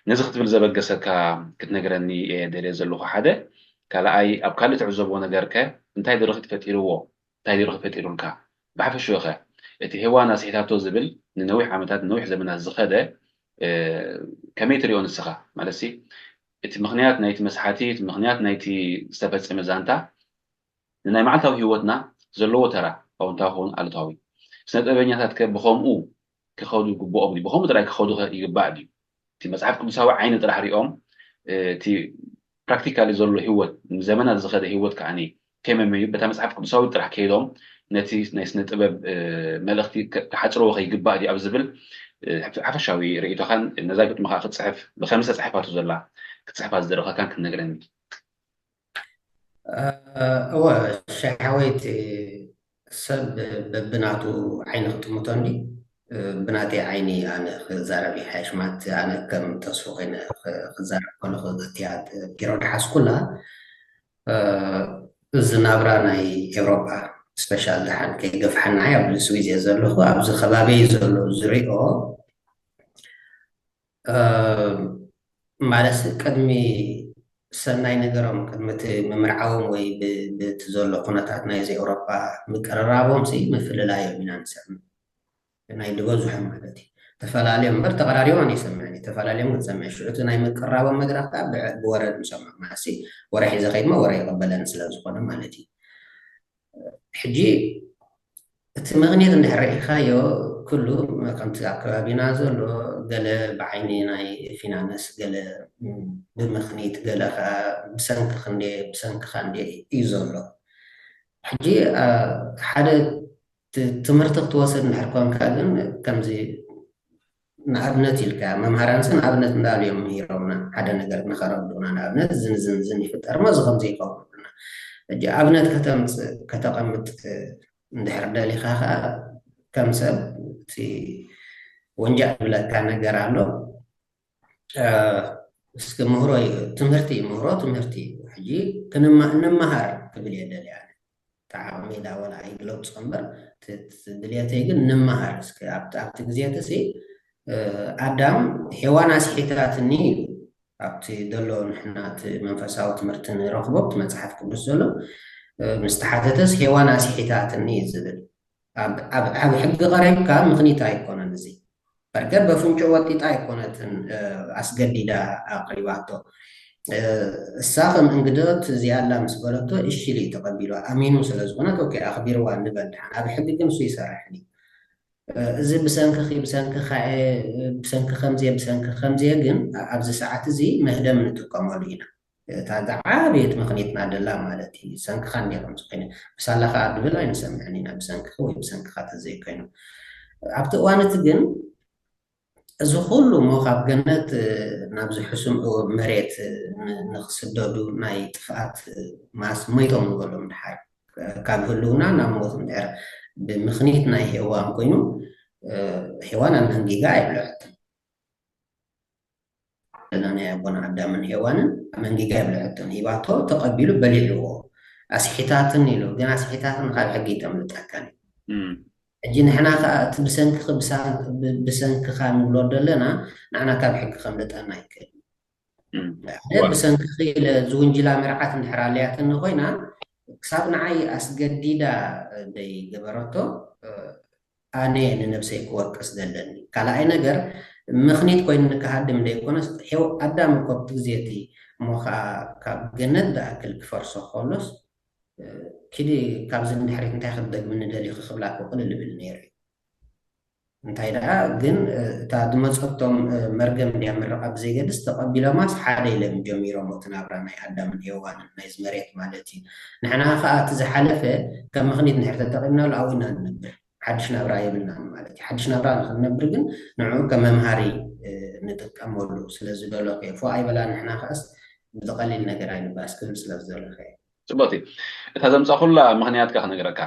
ነዚ ክትብል ዘበገሰካ ክትነግረኒ እየ ደልየ ዘለኹ ሓደ። ካልኣይ ኣብ ካልእ ትዕዘብዎ ነገር ከ እንታይ ድርኺት ፈጢርዎ እንታይ ድርኺት ፈጢሩልካ? ብሓፈሽኡ ከ እቲ ሄዋን ኣስሒታቶ ዝብል ንነዊሕ ዓመታት ንነዊሕ ዘመናት ዝኸደ ከመይ ትሪኦ ንስኻ? ማለት እቲ ምኽንያት ናይቲ መስሓቲ እቲ ምኽንያት ናይቲ ዝተፈጸመ ዛንታ ንናይ መዓልታዊ ህይወትና ዘለዎ ተራ ኣወንታዊ ክኸውን ኣሉታዊ ስነ ጥበበኛታት ከ ብኸምኡ ክኸዱ ይግብኦም ድዩ? ብኸምኡ ጥራይ ክኸዱ ከ ይግባእ ድዩ? እቲ መጽሓፍ ቅዱሳዊ ዓይኒ ጥራሕ ሪኦም እቲ ፕራክቲካሊ ዘሎ ህይወት ንዘመናት ዝኸደ ህይወት ከዓኒ ከይመመዩ በታ መጽሓፍ ቅዱሳዊ ጥራሕ ከይዶም ነቲ ናይ ስነ ጥበብ መልእኽቲ ክሓፅርዎ ከይግባእ ድዩ ኣብ ዝብል ሓፈሻዊ ርእይቶኻን ነዛ ግጥሚ ከዓ ክትፅሕፍ ብከምዚ ተፃሒፋቶ ዘላ ክትፅሕፋ ዝደረኸካን ክትነግረኒ። እወ ሻሓወይት ሰብ በብናቱ ዓይኒ ክጥምቶ እንዲ ብናተይ ዓይኒ ኣነ ክዛረብ ይሓይሽ ማለት ኣነ ከም ተስፉ ኮይነ ክዛረብ ከለኹ እቲያ ፒሮ ድሓስኩላ እዚ ናብራ ናይ ኤውሮጳ ስፔሻል ድሓን ከይገፍሓና ኣብ ስዊዝ እየ ዘለኹ ኣብዚ ከባቢ ዘሎ ዝሪኦ ማለት ቅድሚ ሰናይ ነገሮም ቅድሚ እቲ ምምርዓዎም ወይ ብቲ ዘሎ ኩነታት ናይዚ ኤውሮጳ ምቅርራቦም ሲ ምፍልላዮም ኢና ንሰምዕ ናይ ዝበዝሖም ማለት እዩ ተፈላለዮም እምበር ተቐራሪቦም ኣይሰምዕን እዩ ተፈላለዮም ክትሰምዕ ሽዑ እቲ ናይ ምቅራቦም መድረኽ ከዓ ብወረ ንሰምዖ ማለት ወረ ሒዘ ከይድማ ወረ ይቕበለኒ ስለ ዝኾነ ማለት እዩ ሕጂ እቲ ምኽንያት እንድሕር ርኢኻዮ ኩሉ ከምቲ ኣብ ከባቢና ዘሎ ገለ ብዓይኒ ናይ ፊናንስ ገለ ብምኽኒት ገለ ከዓ ብሰንኪ ክንደ ብሰንኪ ካንደ እዩ ዘሎ ሕጂ ሓደ ትምህርቲ ክትወስድ እንድሕር ኮንካ ግን ከምዚ ንኣብነት ኢልካ መምሃራንሲ ንኣብነት እንዳሉ እዮም ምሂሮምና ሓደ ነገር ንኸረዱና ንኣብነት ዝን ዝን ዝን ይፍጠር ሞ እዚ ከምዚ ይኸውን ሕጂ ኣብነት ከተምፅእ ከተቐምጥ እንድሕር ደሊኻ ከዓ ከም ሰብ እቲ ወንጃ ዝብለካ ነገር ኣሎ እስኪ ምህሮ ትምህርቲ ምህሮ ትምህርቲ ሕጂ ክንማ- እንመሃር ክብል እየ ደልየ ኣነ። እቲ ዓቕመይ ዳ ወላ ኣይግለጾ እምበር፣ እቲ- እቲ ድልየተይ ግን ንመሃር እስከ። ኣብቲ ኣብቲ ግዜ እቲ ሲ፣ እ፣ ኣዳም ሄዋን ኣስሒታትኒ ኢሉ ኣብቲ ዘሎ ንሕና እቲ መንፈሳዊ ትምህርቲ ንረኽቦ ኣብቲ መጽሓፍ ቅዱስ ዘሎ፣ እ፣ ምስ ተሓተተስ ሄዋን ኣስሒታትኒ እዩ ዝብል። ኣብ ኣብ ኣብ ሕጊ ቀሪብካ ምኽኒት ኣይኮነን እዚ። በርገር በፍንጭ ወጢጣ ኣይኮነትን፣ እ፣ ኣስገዲዳ ኣቕሪባቶ። እ፣ እሳ ከም እንግዶት እዚኣ ኣላ ምስ በለቶ እሺ ኢሉ እዩ ተቐቢሉ። ኣሚኑ ስለ ዝኾነት ኦኬ ኣኽቢርዋ ንበል ድሓን። ኣብ ሕጊ ግን እሱ ይሰርሕን እዩ። እ፣ እዚ ብሰንክኺ ብሰንክኻ እየ፣ ብሰንኪ ከምዚየ ብሰንኪ ከምዚየ ግን ኣብዚ ሰዓት እዚ መህደም ንጥቀመሉ ኢና። እታ ዝዓበየት ምኽኒትና ደላ ማለት እዩ። ብሰንክኻ እንዲየ ከምዚ ኮይነ። ብሳላኻ ድብል ኣይንሰምዕን ኢና ብሰንክኺ ወይ ብሰንክኻ ተዘይኮይኑ። ኣብቲ እዋን እቲ ግን እዚ ኩሉ እሞ ካብ ገነት፣ እ፣ ናብዚ ሕሱም መሬት፣ እ፣ ን- ንክስደዱ ናይ ጥፍኣት፣ እ፣ ማስ ሞይቶም ንበሎም ድሓር። ካብ ህልውና ናብ ሞት እንድሕር ብምኽኒት ናይ ሄዋን ኮይኑ፣ እ፣ ሄዋን ኣመንጊጋ ኣይብልዐትን። ዘለና ናይ ኣቦና ኣዳምን ሄዋንን ኣመንጊጋ ኣይብልዐትን። ሂባቶ ተቐቢሉ በሊዕዎ። ኣስሒታትን ኢሉ፣ ግን ኣስሒታትን ካብ ሕጊ ኣይተምልጠካን እዩ። እም። ሕጂ ንሕና ከኣ እቲ ብሰንክኺ ብሳ- ብ- ብሰንክኻ ንብሎ ዘለና ንዓና ካብ ሕጊ ከምልጠና ኣይክእል። እም። ሓደ ብሰንክኺ ኢለ ዝውንጅላ መርዓት እንድሕር ኣልያትኒ ኮይና ክሳብ ንዓይ ኣስገዲዳ ደይ ገበረቶ፣ ኣነ ንነብሰይ ክወቅስ ዘለኒ። ካልኣይ ነገር ምኽኒት ኮይኑ ንክሃድም ደይኮነስ ሄው ኣዳም እኮ ኣብቲ ግዜ እቲ እሞ ከዓ ካብ ገነት ዝኣክል ክፈርሶ ከሎስ ኪዲ ካብዚ ንድሕሪት እንታይ ክትደግምኒ ደሊኺ ክብላ እኮ ቅልል ይብል ነይሩ እዩ። እንታይ ደኣ ግን እታ ዝመፀቶም መርገም እንድያ ምርቓ ብዘይገድስ ተቐቢሎማስ ሓደ ኢሎም ጀሚሮም እቲ ናብራ ናይ ኣዳምን ሄዋንን ናይዚ መሬት ማለት እዩ። ንሕና ከዓ እቲ ዝሓለፈ ከም ምኽኒት እንድሕር ተጠቒምናሉ ኣብኡ ኢና ንነብር። ሓድሽ ናብራ የብልናን ማለት እዩ። ሓድሽ ናብራ ንክንነብር ግን ንዕኡ ከም መምሃሪ ንጥቀመሉ ስለ ዝደለኹ እየ። ፎ ኣይበላ ንሕና ከኣስ ብቐሊል ነገር ኣይንባስ ክብል ስለ ዝደለኹ እየ። ጽቡቕቲ። እታ ዘምጻኹላ ምኽንያት ከኣ ክነግረካ።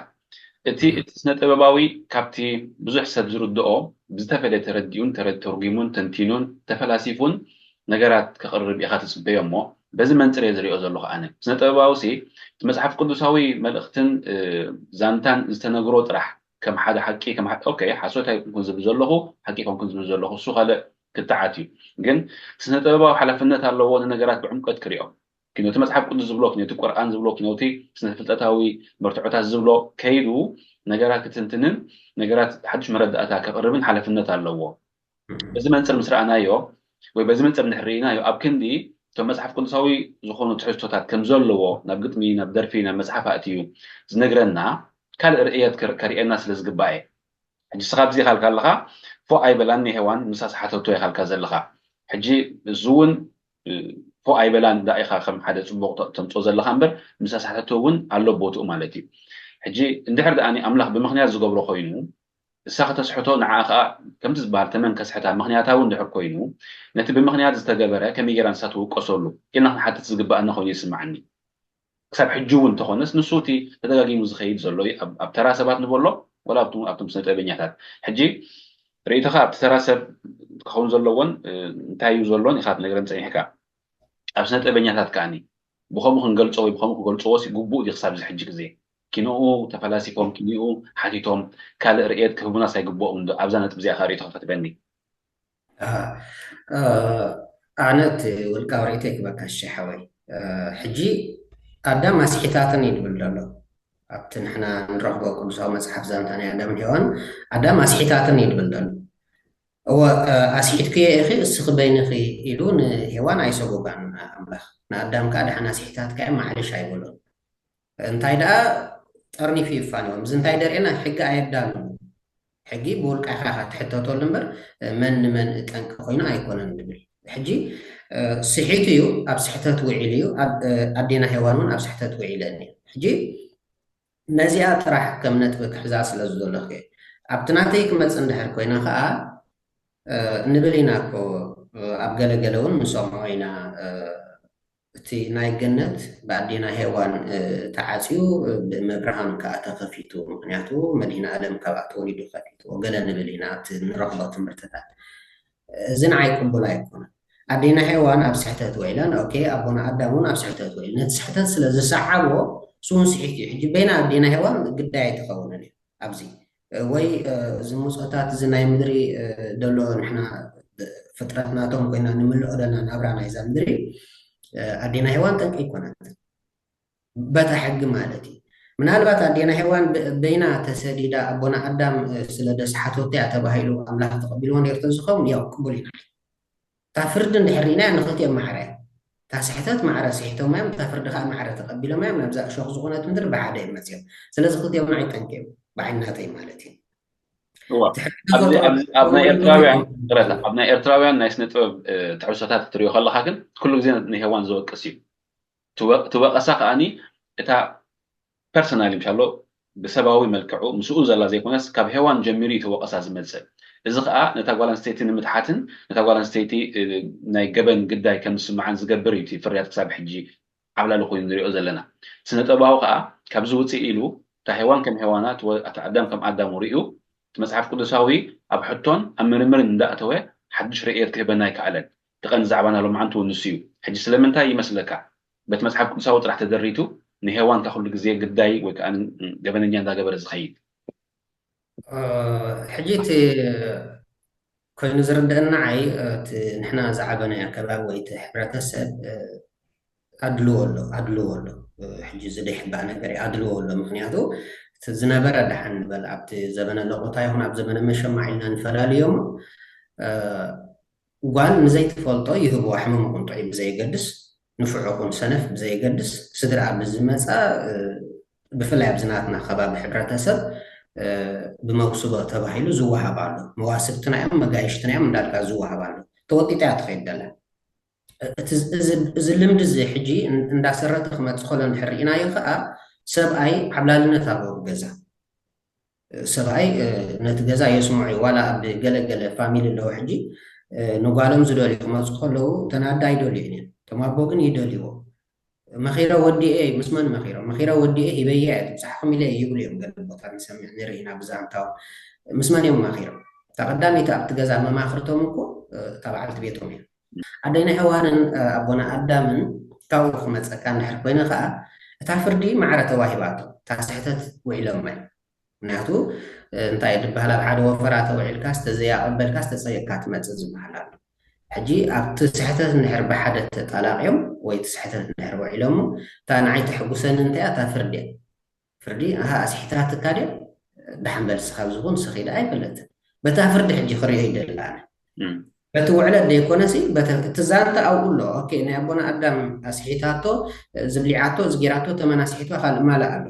እቲ እቲ ስነ ጥበባዊ ካብቲ ብዙሕ ሰብ ዝርድኦ ብዝተፈለየ ተረዲኡን ተረ- ተርጒሙን ተንቲኑን ተፈላሲፉን ነገራት ከቕርብ ኢኻ ትጽበዮ እሞ በዚ መንጽር እየ ዝሪኦ ዘለኹ ኣነ። ስነ ጥበባዊ ሲ እቲ መጽሓፍ ቅዱሳዊ መልእኽትን እ፣ ዛንታን ዝተነግሮ ጥራሕ ከም ሓደ ሓቂ ከም ሓደ ኦኬ ሓሶት ኣይኮንኩን ዝብል ዘለኹ ሓቂ ኮንኩን ዝብል ዘለኹ እሱ ካልእ ክትዓት እዩ። ግን ስነ ጥበባዊ ሓላፍነት ኣለዎ ንነገራት ብዕምቀት ክሪኦ። ኪኖቲ መጽሓፍ ቅዱስ ዝብሎ፣ ኪኖቲ ቁርኣን ዝብሎ፣ ኪኖቲ ስነ ፍልጠታዊ መርትዖታት ዝብሎ ከይዱ ነገራት ክትንትንን ነገራት ሓድሽ መረዳእታ ከቕርብን ሓላፍነት ኣለዎ። በዚ መንጽር ምስ ረኣናዮ ወይ በዚ መንጽር እንድሕር ርኢናዮ ኣብ ክንዲ እቶም መጽሓፍ ቅዱሳዊ ዝኾኑ ትሕዝቶታት ከም ዘለዎ ናብ ግጥሚ፣ ናብ ደርፊ፣ ናብ መጽሓፍ ኣእትዩ ዝነግረና ካልእ ርእየት ከር- ከርእየና ስለ ዝግባእ እየ። ሕጂ ንስኻ ኣብዚ ኢኻ ኢልካ ኣለኻ ፎ ኣይበላን ንሄዋን ንሳ ዝሓተቶ ኢኻ ኢልካ ዘለኻ። ሕጂ እዚ እውን እ፣ ፎ ኣይበላን ዳ ኢኻ ከም ሓደ ጽቡቕ ተ- ተምጽኦ ዘለኻ እምበር ምስ ኣስሓተቶ እውን ኣሎ ቦትኡ ማለት እዩ። ሕጂ እንድሕር ደኣ ኣምላኽ ብምኽንያት ዝገብሮ ኮይኑ እሳ ከተስሕቶ ንዓ ኸኣ ከምቲ ዝበሃል ተመን ከስሕታ ምኽንያታዊ እንድሕር ኮይኑ ነቲ ብምኽንያት ዝተገበረ ከመይ ጌራ ንሳ ትውቀሰሉ ኢልና ክንሓትት ዝግባኣና ኮይኑ ይስምዓኒ። ክሳብ ሕጂ እውን እንተኾነስ ንሱ እቲ ተደጋጊሙ ዝኸይድ ዘሎ እዩ ኣብ- ኣብ ተራ ሰባት ንበሎ ወላ ኣብቶም ኣብቶም ስነ ጥበበኛታት ሕጂ ርእይቶኻ ኣብቲ ተራ ሰብ ክኸውን ዘለዎን እ፣ እንታይ እዩ ዘሎን ኢኻ ትነግረን ጸኒሕካ ኣብ ስነ ጥበበኛታት ከኣኒ ብኸምኡ ክንገልጾ ወይ ብኸምኡ ክገልጽዎ ሲ ግቡእ ድዩ ክሳብ እዚ ሕጂ ግዜ ኪኖኡ ተፈላሲፎም ኪኒኡ ሓቲቶም ካልእ ርእየት ክህቡናስ ኣይግብኦም ዶ ኣብዛ ነጥብ እዚኣ ከኣ ርእይቶ ክፈትበኒ ኣነ እቲ ውልቃዊ ርእይቶይ ክበካ ሽሓወይ ሕጂ ኣዳም ኣስሒታትን እዩ ድብል ዘሎ ኣብቲ ንሕና ንረኽቦ ቅዱሳዊ መፅሓፍ ዛንታ ናይ ኣዳም ሄዋን ኣዳም ኣስሒታትን እዩ ድብል ዘሎ እወ ኣስሒትክዮ ኢኺ እስኺ በይንኺ ኢሉ ንሄዋን ኣይሰጎጋን ኣምላኽ ንኣዳም ከዓ ድሓን ኣስሒታትካ ማዕልሽ ኣይበሎን እንታይ ደኣ ጠርኒፉ ይፋነዎም እዚ እንታይ ደርእና ሕጊ ኣየዳሉ ሕጊ ብውልቃኻ ኢኻ ትሕተተሉ እምበር መን ንመን ጠንቂ ኮይኑ ኣይኮነን ዝብል ሕጂ ስሒቱ እዩ ኣብ ስሕተት ውዒሉ እዩ ኣዴና ሄዋን እውን ኣብ ስሕተት ውዒለን እዩ ሕጂ ነዚኣ ጥራሕ ከም ነጥቢ ክሕዛ ስለ ዝደለኹ እየ ኣብቲ ናተይ ክመፅ እንድሕር ኮይና ከዓ ንብል ኢና እኮ ኣብ ገለገለ እውን ንሰምዖ ኢና እቲ ናይ ገነት ብኣዴና ሄዋን ተዓፅዩ ብእመ ብርሃን ከዓ ተኸፊቱ ምክንያቱ መድህን ኣለም ካብኣ ተወሊዱ ከፊትዎ ገለ ንብል ኢና እቲ ንረኽቦ ትምህርትታት እዚ ንዓይ ቅቡል ኣይኮነን ኣዴና ሄዋን ኣብ ስሕተት ውዒለን፣ ኦኬ፣ ኣቦና ኣዳም እውን ኣብ ስሕተት ውዒሉ። ነቲ ስሕተት ስለ ዝሰዓቦ፣ እሱ እውን ስሒት እዩ። ሕጂ በይና ኣዴና ሄዋን ግዳይ ኣይትኸውንን እዩ ኣብዚ። ወይ፣ እ፣ እዚ ምጾታት እዚ ናይ ምድሪ፣ እ፣ ደሎ ንሕና ፍጥረት ናቶም ኮይና ንምልኦ ደና ናብራ ናይዛ ምድሪ፣ እ፣ ኣዴና ሄዋን ጠንቂ ኣይኮነትን። በታ ሕጊ ማለት እዩ። ምናልባት ኣዴና ሄዋን ብ-፣ በይና ተሰዲዳ ኣቦና ኣዳም፣ እ፣ ስለ ደስሓቶት እያ ተባሂሉ ኣምላኽ ተቐቢልዎ ነይሩ ተዝኸውን፣ ያው ቅቡል ኢና። እታ ፍርዲ እንድሕር ርኢናያ ንኽልቲኦም ማዕረ እያ። እታ ስሕተት ማዕረ ስሒቶም እዮም፣ እታ ፍርዲ ከዓ ማዕረ ተቐቢሎም እዮም፣ ናብዛ እሾኽ ዝኾነት ምድሪ ብሓደ እዮም መፅዮም። ስለዚ ክልቲኦም ንዓይ ጠንቂ እዮም፣ ብዓይኒ ናተይ ማለት እዩ። እዋ፣ እቲ ሕጊ ኣብዚ፣ ተፈጥሮ ኣብዚ፣ ኣብ ናይ ክኸውን ኤርትራውያን፣ ኣለዎ። ይቕረታ፣ ኣብ ናይ ኤርትራውያን ናይ ስነ ጥበብ፣ እ፣ ትሕዝቶታት ክትሪኦ ከለኻ ግን ኩሉ ግዜ ንሄዋን ዝወቅስ እዩ። እቲ ወ-፣ እቲ ወቐሳ ከኣኒ እታ ፐርሰናሊ፣ ምሻሎ፣ ብሰባዊ መልክዑ ምስኡ ዘላ ዘይኮነስ ካብ ሄዋን ጀሚሩ እዩ እቲ ወቐሳ ዝመጽእ። እዚ ከኣ ነታ ጓል ኣንስተይቲ ንምትሓትን ነታ ጓል ኣንስተይቲ፣ እ፣ ናይ ገበን ግዳይ ከም ዝስምዓን ዝገብር እዩ እቲ ፍርያት ክሳብ ሕጂ ዓብላሊ ኮይኑ ንሪኦ ዘለና። ስነ ጥበባዊ ከኣ ካብዚ ውጽእ ኢሉ እታ ሄዋን ከም ሄዋና፣ እቲ ወ-፣ እቲ ኣዳም ከም ኣዳሙ ርእዩ እቲ መጽሓፍ ቅዱሳዊ ኣብ ሕቶን ኣብ ምርምርን እንዳእተወ ሓድሽ ርእየት ክህበና ኣይከኣለን። እቲ ቀንዲ ዛዕባና ሎማዓንቲ እውን ንሱ እዩ። ሕጂ ስለምንታይ ይመስለካ በቲ መጽሓፍ ቅዱሳዊ ጥራሕ ተደሪቱ ንሄዋን እታ ኩሉ ግዜ ግዳይ ወይ ከኣ ገበነኛ እንዳገበረ ዝኸይድ? እ፣ ሕጂ እቲ ኮይኑ ዝርድአና ዓይ፣ እቲ ንሕና ዝዓበናዮ ኣከባቢ ወይ እቲ ሕብረተሰብ፣ እ፣ ኣድልዎ ኣሎ፣ ኣድልዎ ኣሎ። እ፣ ሕጂ እዚ ዘይሕባእ ነገር እዩ፣ ኣድልዎ ኣሎ። ምኽንያቱ እቲ ዝነበረ ደሓን ንበል ኣብቲ ዘበነ ለቆታ ይኹን ኣብ ዘበነ መሸማዕ ኢልና ንፈላልዮ እሞ፣ እ፣ ጓል ንዘይትፈልጦ ይህብዋ ሕሙም ይኹን ጥዑይ ብዘየገድስ፣ ንፉዕ ይኹን ሰነፍ ብዘየገድስ፣ ስድራኣ ብዝመጻ፣ እ፣ ብፍላይ ኣብዚ ናትና ከባቢ ሕብረተሰብ፣ እ፣ ብመውስቦ ተባሂሉ ዝወሃብ ኣሎ። መዋስብትና እዮም፣ መጋየሽትና እዮም እንዳልካ ዝወሃብ ኣሎ። ተወጢጣ እያ ትኸይድ ዘላ። እቲ፣ እዚ፣ እዚ ልምዲ እዚ ሕጂ እን-፣ እንዳሰረተ ክመጽእ ከሎ እንድሕር ርኢናዮ ከኣ፣ ሰብኣይ ዓብላልነት ኣለዎ ኣብ ገዛ። ሰብኣይ፣ እ፣ ነቲ ገዛ የስምዖ እዩ። ዋላ ኣብ ገለ ገለ ፋሚሊ ኣለዉ ሕጂ፣ እ፣ ንጓሎም ዝደልዩ ክመጹ ከለዉ፣ እተን ኣደ ኣይደልዩን እየን። እቶም ኣቦ ግን ይደልይዎ። መኺረ ወዲኤ፣ ምስ መን መኺሮም? መኺረ ወዲኤ ሂበያ እየ፣ ትብጻሕኹም ኢለ እየ ይብሉ እዮም። ገለ ቦታ ንሰምዕ ንርኢ ኢና ብዛንታኦም። ምስ መን እዮም መኺሮም? እታ ቀዳመይቲ ኣብቲ ገዛ መማኽርቶም እኮ፣ እ፣ እታ በዓልቲ ቤቶም እያ። ኣደይና ሄዋንን፣ እ፣ ኣቦና ኣዳምን ካብኡ ክመጸካ እንድሕር ኮይነ ከኣ፣ እታ ፍርዲ ማዕረ ተዋሂባቶ፣ እታ ስሕተት ውዒሎማ እዮም። ምክንያቱ፣ እ፣ እንታይ ድበሃል፣ ኣብ ሓደ ወፈራ ተውዒልካስ፣ ተዘያቐበልካስ፣ ተጸይቕካ ትመጽእ ዝበሃል ኣሎ። ሕጂ ኣብቲ ስሕተት እንድሕር ብሓደ ተጣላቕዮም ወይ እቲ ስሕተት እንድሕር ውዒሎሞ፣ እታ ንዓይ ተሕጉሰኒ እንታይ እያ? እታ ፍርዲ እያ። ፍርዲ፣ ኣሃ፣ ኣስሒታትካ ድያ? ደሓን በል፣ ንስኻ ኣብዚ ኩን፣ ንስኺ ደኣ ኣይፈለጥን። በታ ፍርዲ ሕጂ ክርእዮ ይደሊ ኣነ። እም። በቲ ውዕለት ደይኮነሲ፣ በተ-፣ እቲ ዛንታ ኣብኡ ኣሎ። ኦኬ፣ ናይ ኣቦና ኣዳም ኣስሒታቶ፣ ዝብሊዓቶ፣ ዝጌራቶ፣ ተመን ኣስሒትዋ፣ ካልእ ማልእ ኣሎ።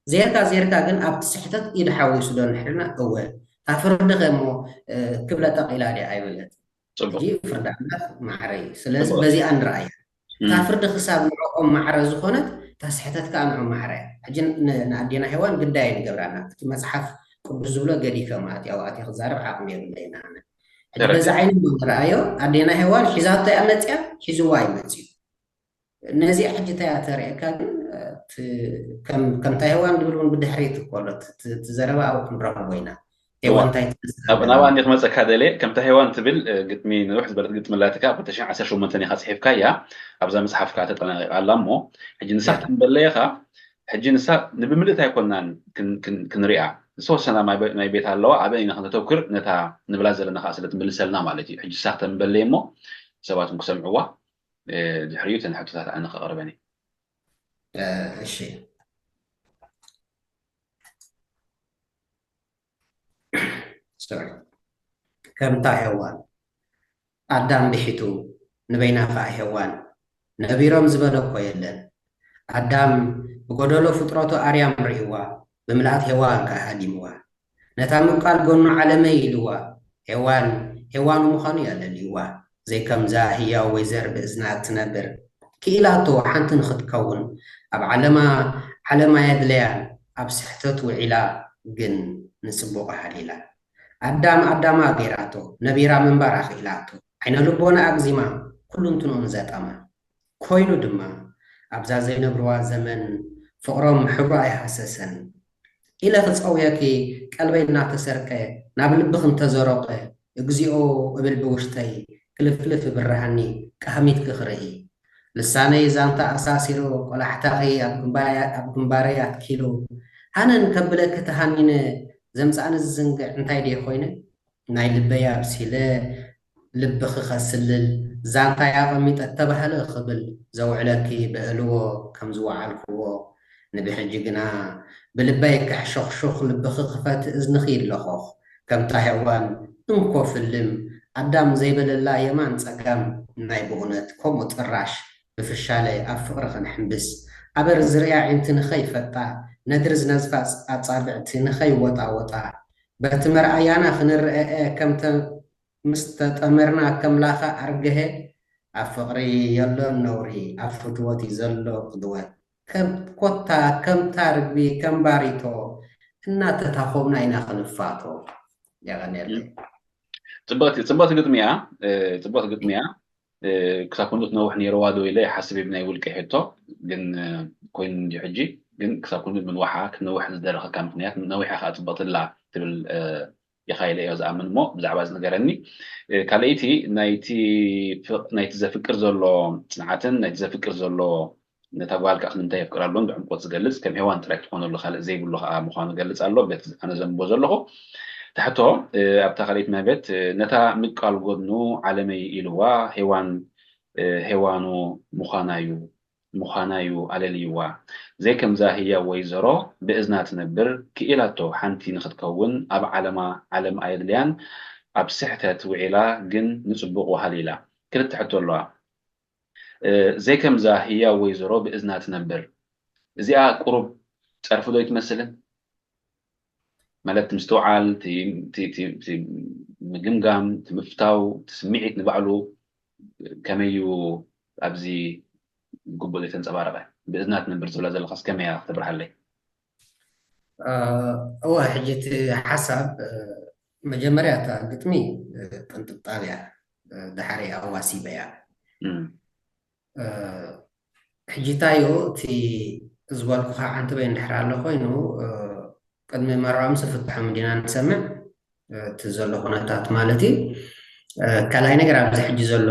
ዜርካ፣ ዜርካ ግን ኣብቲ ስሕተት ኢድ ሓዊሱ ዶ እንድሕርና? እወ። እታ ፍርዲ ከ እሞ፣ እ፣ ክብለጠቕ ኢላ ድያ? ኣይበለትን። ጽቡቕ። ሕጂ ፍርዲ ኣምላኽ ማዕረ እዩ። ስለዚ ጽቡቕ። በዚኣ ንረኣያ። እታ እም። ፍርዲ ክሳብ ንዕኦም ማዕረ ዝኾነት፣ እታ ስሕተት ከኣ ንዕኦም ማዕረ እያ። ሕጂ ን-፣ ንኣዴና ሄዋን ግዳይ ንገብራና። እቲ መጽሓፍ ቅዱስ ዝብሎ ገዲፈ ማለት እዩ። ኣብኡ ኣትየ ክዛረብ ዓቕሚ የብለይን ኣነ። ሕጂ ተረዲኤ። በዚ ዓይኒ እሞ ንረኣዮ፣ ኣዴና ሄዋን ሒዛቶ እያ መጽያ፣ ሒዝዋ ኣይመጽዩ። ነዚኣ ሕጂ እንታይ እያ ተርእየካ ግን፣ እቲ ከም፣ ከምታ ሄዋን ዝብል እውን ብድሕሪት እኮ ኣሎ። እቲ፣ እቲ፣ እቲ ዘረባ ኣብኡ ክንረኽቦ ኢና። እዋ። ሄዋን እንታይ ትመስል ናብ፣ ኣለና? ናብኣ እንዲ ክመጸካ ደልየ፣ ከምታ ሄዋን ትብል፣ እ፣ ግጥሚ፣ ንውሕ ዝበለት ግጥሚ ኣላትካ፣ ኣብ ክልተ ሽሕን ዓሰርተ ሸሞንተን ኢኻ ጽሒፍካያ፣ ኣብዛ መጽሓፍካ ተጠናቒቓ ኣላ እሞ፣ ሕጂ ንሳ ያ። ክትንበለየኻ፣ ሕጂ ንሳ ንብምልእታ ኣይኮናን ክን-፣ ክን-፣ ክንሪኣ። ዝተወሰና ማይ በ-፣ ናይ ቤት ኣለዋ፣ ኣብአን ኢና ክነተኩር፣ ነታ ንብላ ዘለና ከኣ ስለ ትምልሰልና ማለት እዩ። ሕጂ ንሳ ክተንበለየ እሞ፣ ሰባት እውን ክሰምዕዋ፣ እ፣ ድሕሪኡ እተን ሕቶታት ኣነ ከቕርበን እየ። እ፣ እሺ። ሶሪ። ከምታ ሄዋን ኣዳም ብሒቱ፣ ንበይና ኸኣ ሄዋን ነቢሮም ዝበለ እኮ የለን። ኣዳም ብጎደሎ ፍጥረቱ ኣርያም ርእይዋ፣ ብምልኣት ሄዋን ከኣ ሃዲምዋ። ነታ ምቃል ጎኑ ዓለመይ ኢልዋ፣ ሄዋን ሄዋኑ ምዃኑ እያ ለልይዋ። ዘይከምዛ ህያው ወይ ዘር ብእዝና እትነብር፣ ክኢላቶ ሓንቲ ንኽትከውን፣ ኣብ ዓለማ ዓለማ የድለያን፣ ኣብ ስሕተት ውዒላ ግን ንጽቡቕ ሃሊላ። ኣዳም ኣዳማ ገይራቶ፣ ነቢራ ምንባር ኣኽኢላቶ፣ ዓይነ ልቦና ኣግዚማ፣ ኩሉንትንኡ ንዘጠማ። ኮይኑ ድማ፣ ኣብዛ ዘይነብርዋ ዘመን፣ ፍቕሮም ሕብሩ ኣይሃሰሰን። ኢለ ክጸውየኪ፣ ቀልበይ እናተሰርቀ፣ ናብ ልብኺ እንተዘሮቐ፣ እግዚኦ እብል ብውሽጠይ፣ ክልፍልፍ ብርሃኒ ቃህሚትኪ ክርኢ። ልሳነይ ዛንታ ኣሳሲሩ ቆላሕታኺ ኣብ ግንባያ-፣ ኣብ ግንባረይ ኣትኪሉ። ሃነን ከብለኪ ተሃኒነ ዘምጻእኒ ዝዝንግዕ እንታይ ድየ ኮይነ? ናይ ልበይ ኣብሲለ ልብኺ ከስልል ዛንታይ ኣቐሚጠ ተባህለ ክብል ዘውዕለኪ ብዕልዎ ከም ዝወዓልክዎ ንብሕጂ ግና ብልበይ ከሕሾኽሹኽ ልብኺ ክፈት እዝንኺ ይለኾኽ ከምታ ሄዋን እንኮ ፍልም ኣዳም ዘይበለላ የማን ጸጋም ናይ ብእውነት ከምኡ ጥራሽ ብፍሻለ ኣብ ፍቕሪ ክንሕምብስ ኣበር ዝርያ ዒንቲ ንኸይፈጣ ነድሪ ዝነዝፋ ኣጻብዕቲ ንኸይወጣወጣ በቲ መርኣያና ክንረአ ከም ተ-፣ ምስ ተጠመርና ከም ላኻ ኣርገሀ ኣብ ፍቕሪ የሎን ነውሪ ኣብ ፍትወት እዩ ዘሎ ቅድወት ከም ኮታ ከምታ ርግቢ ከም ባሪቶ እናተታኾብና ኢና ክንፋቶ። የቐንየለይ። ጽብቕቲ ጽብቕቲ ግጥሚ እያ። እ፣ ጽብቕቲ ግጥሚ እያ። እ፣ ክሳብ ክንዱ ትነውሕ ነይርዋ ዶ ኢለ ይሓስብ እየ ብናይ ውልቀ ሕቶ። ግን እ፣ ኮይኑ እንዲ ሕጂ ግን ክሳብ ክንዱ ምንዋሓ ክትነውሕ ዝደረኸካ ምክንያት ነዊሓ ከዓ ጽብቕቲ ኣላ ትብል እ፣ ኢኻ ኢለ እየ ዝኣምን እሞ ብዛዕባ እዚ ንገረኒ። እ፣ ካልኣይቲ ናይቲ ፍቕ- ናይቲ ዘፍቅር ዘሎ ጽንዓትን ናይቲ ዘፍቅር ዘሎ ነታ ጓል ከዓ ክንምንታይ የፍቅራ ኣሎ ብዕምቆት ዝገልጽ ከም ሄዋን ጥራይ ክትኾነሉ ካልእ ዘይብሉ ከዓ ምዃኑ ገልጽ ኣሎ። በቲ ኣነ ዘንብቦ ዘለኹ ትሕቶ እ፣ ኣብታ ካልኣይቲ መህበት እ፣ ነታ ምቃል ጎድኑ ዓለመይ ኢልዋ ሄዋን እ፣ ሄዋኑ ምዃና እዩ ምዃና እዩ ኣለልይዋ። ዘይከምዛ ህያው ወይዘሮ ብእዝና ትነብር ክኢላቶ ሓንቲ ንኽትከውን ኣብ ዓለማ ዓለም ኣየድልያን ኣብ ስሕተት ውዒላ ግን ንጽቡቕ ወሃሊላ። ክልተ ሕቶ ኣለዋ። እ፣ ዘይከምዛ ህያው ወይዘሮ ብእዝና ትነብር እዚኣ ቁሩብ ጸርፊ ዶ ኣይትመስልን? ማለት እቲ ምስትውዓል፣ እቲ- እቲ- እቲ- እቲ ምግምጋም፣ እቲ ምፍታው፣ እቲ ስምዒት ንባዕሉ ከመይ እዩ ኣብዚ ግቡእ ዘይተንጸባረቐ? ብእዝና ትነብር ትብላ ዘለኻስ ከመይ እያ ክተብርሃለይ? እወ፣ ሕጂ እቲ ሓሳብ መጀመርያ እታ ግጥሚ ቅንጥብጣብ እያ፣ ድሓር ኣዋሲበያ። ሕጂ እንታይ እዩ እቲ ዝበልኩኻ ዓንተበይ እንድሕር ኣሎ ኮይኑ፣ ቅድሚ መርዖምሲ ፍትሖም እንዲና ንሰምዕ፣ እቲ ዘሎ ኩነታት ማለት እዩ። ካልኣይ ነገር ኣብዚ ሕጂ ዘሎ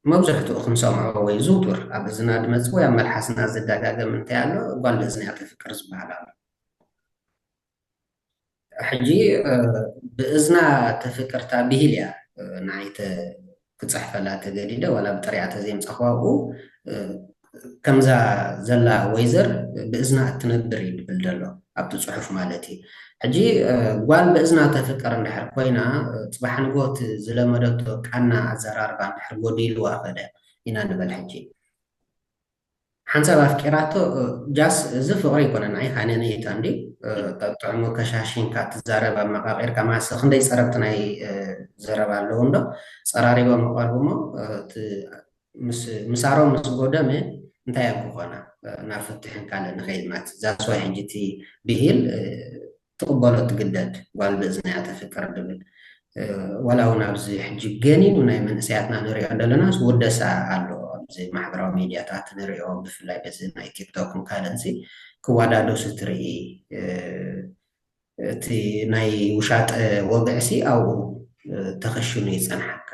መብዝሕትኡ ክንሰምዖ ወይ ዝውቱር ኣብ እዝና ዝመጽእ ወይ ኣብ መልሓስና ዝደጋገም እንታይ ኣሎ፣ ጓል ብእዝና እያ ተፍቅር ዝበሃል ኣሎ። ሕጂ ብእዝና ተፍቅር እታ ብሂል እያ ንዓይ ክፅሕፈላ ተገዲደ፣ ዋላ ብጥሪኣ ተዘይምፃኹዋ ኣብኡ ከምዛ ዘላ ወይዘር ብእዝና እትነብር እዩ ዝብል ዘሎ ኣብቲ ፅሑፍ ማለት እዩ። ሕጂ ጓል ብእዝና ተፍቅር እንድሕር ኮይና ፅባሕ ንጎት ዝለመደቶ ቃና ኣዘራርባ እንድሕር ጎዲልዋ ከደ ኢና ንበል። ሕጂ ሓንሳብ ኣፍቂራቶ ጃስ እዚ ፍቅሪ ኣይኮነን፣ ኣይ ሃነነይታ እንዲ ጠጥዕሞ ከሻሽንካ ትዛረብ ኣመቃቂርካ ማሰ ክንደይ ፀረብቲ ናይ ዘረባ ኣለዉ እንዶ ፀራሪቦም ይቀርቡ እሞ ምሳሮም ምስ ጎደመ እንታይ ኣብ ክኾና ናብ ፍትሕን ካልእ ንኸይድ ማለት ዛስዋይ ሕጂ እቲ ብሂል ትቕበሎ ትግደድ ጓል ብእዝና እያ ተፍቅር ድብል ዋላ እውን ኣብዚ ሕጂ ገኒኑ ናይ መንእሰያትና ንሪኦ ዘለና ውደሳ ኣሎ ኣብዚ ማሕበራዊ ሚድያታት ንሪኦ ብፍላይ በዚ ናይ ቲክቶክን ካልእንሲ ክወዳደሱ ትርኢ እቲ ናይ ውሻጠ ወግዕሲ ኣብኡ ተኸሽኑ ይፀንሓካ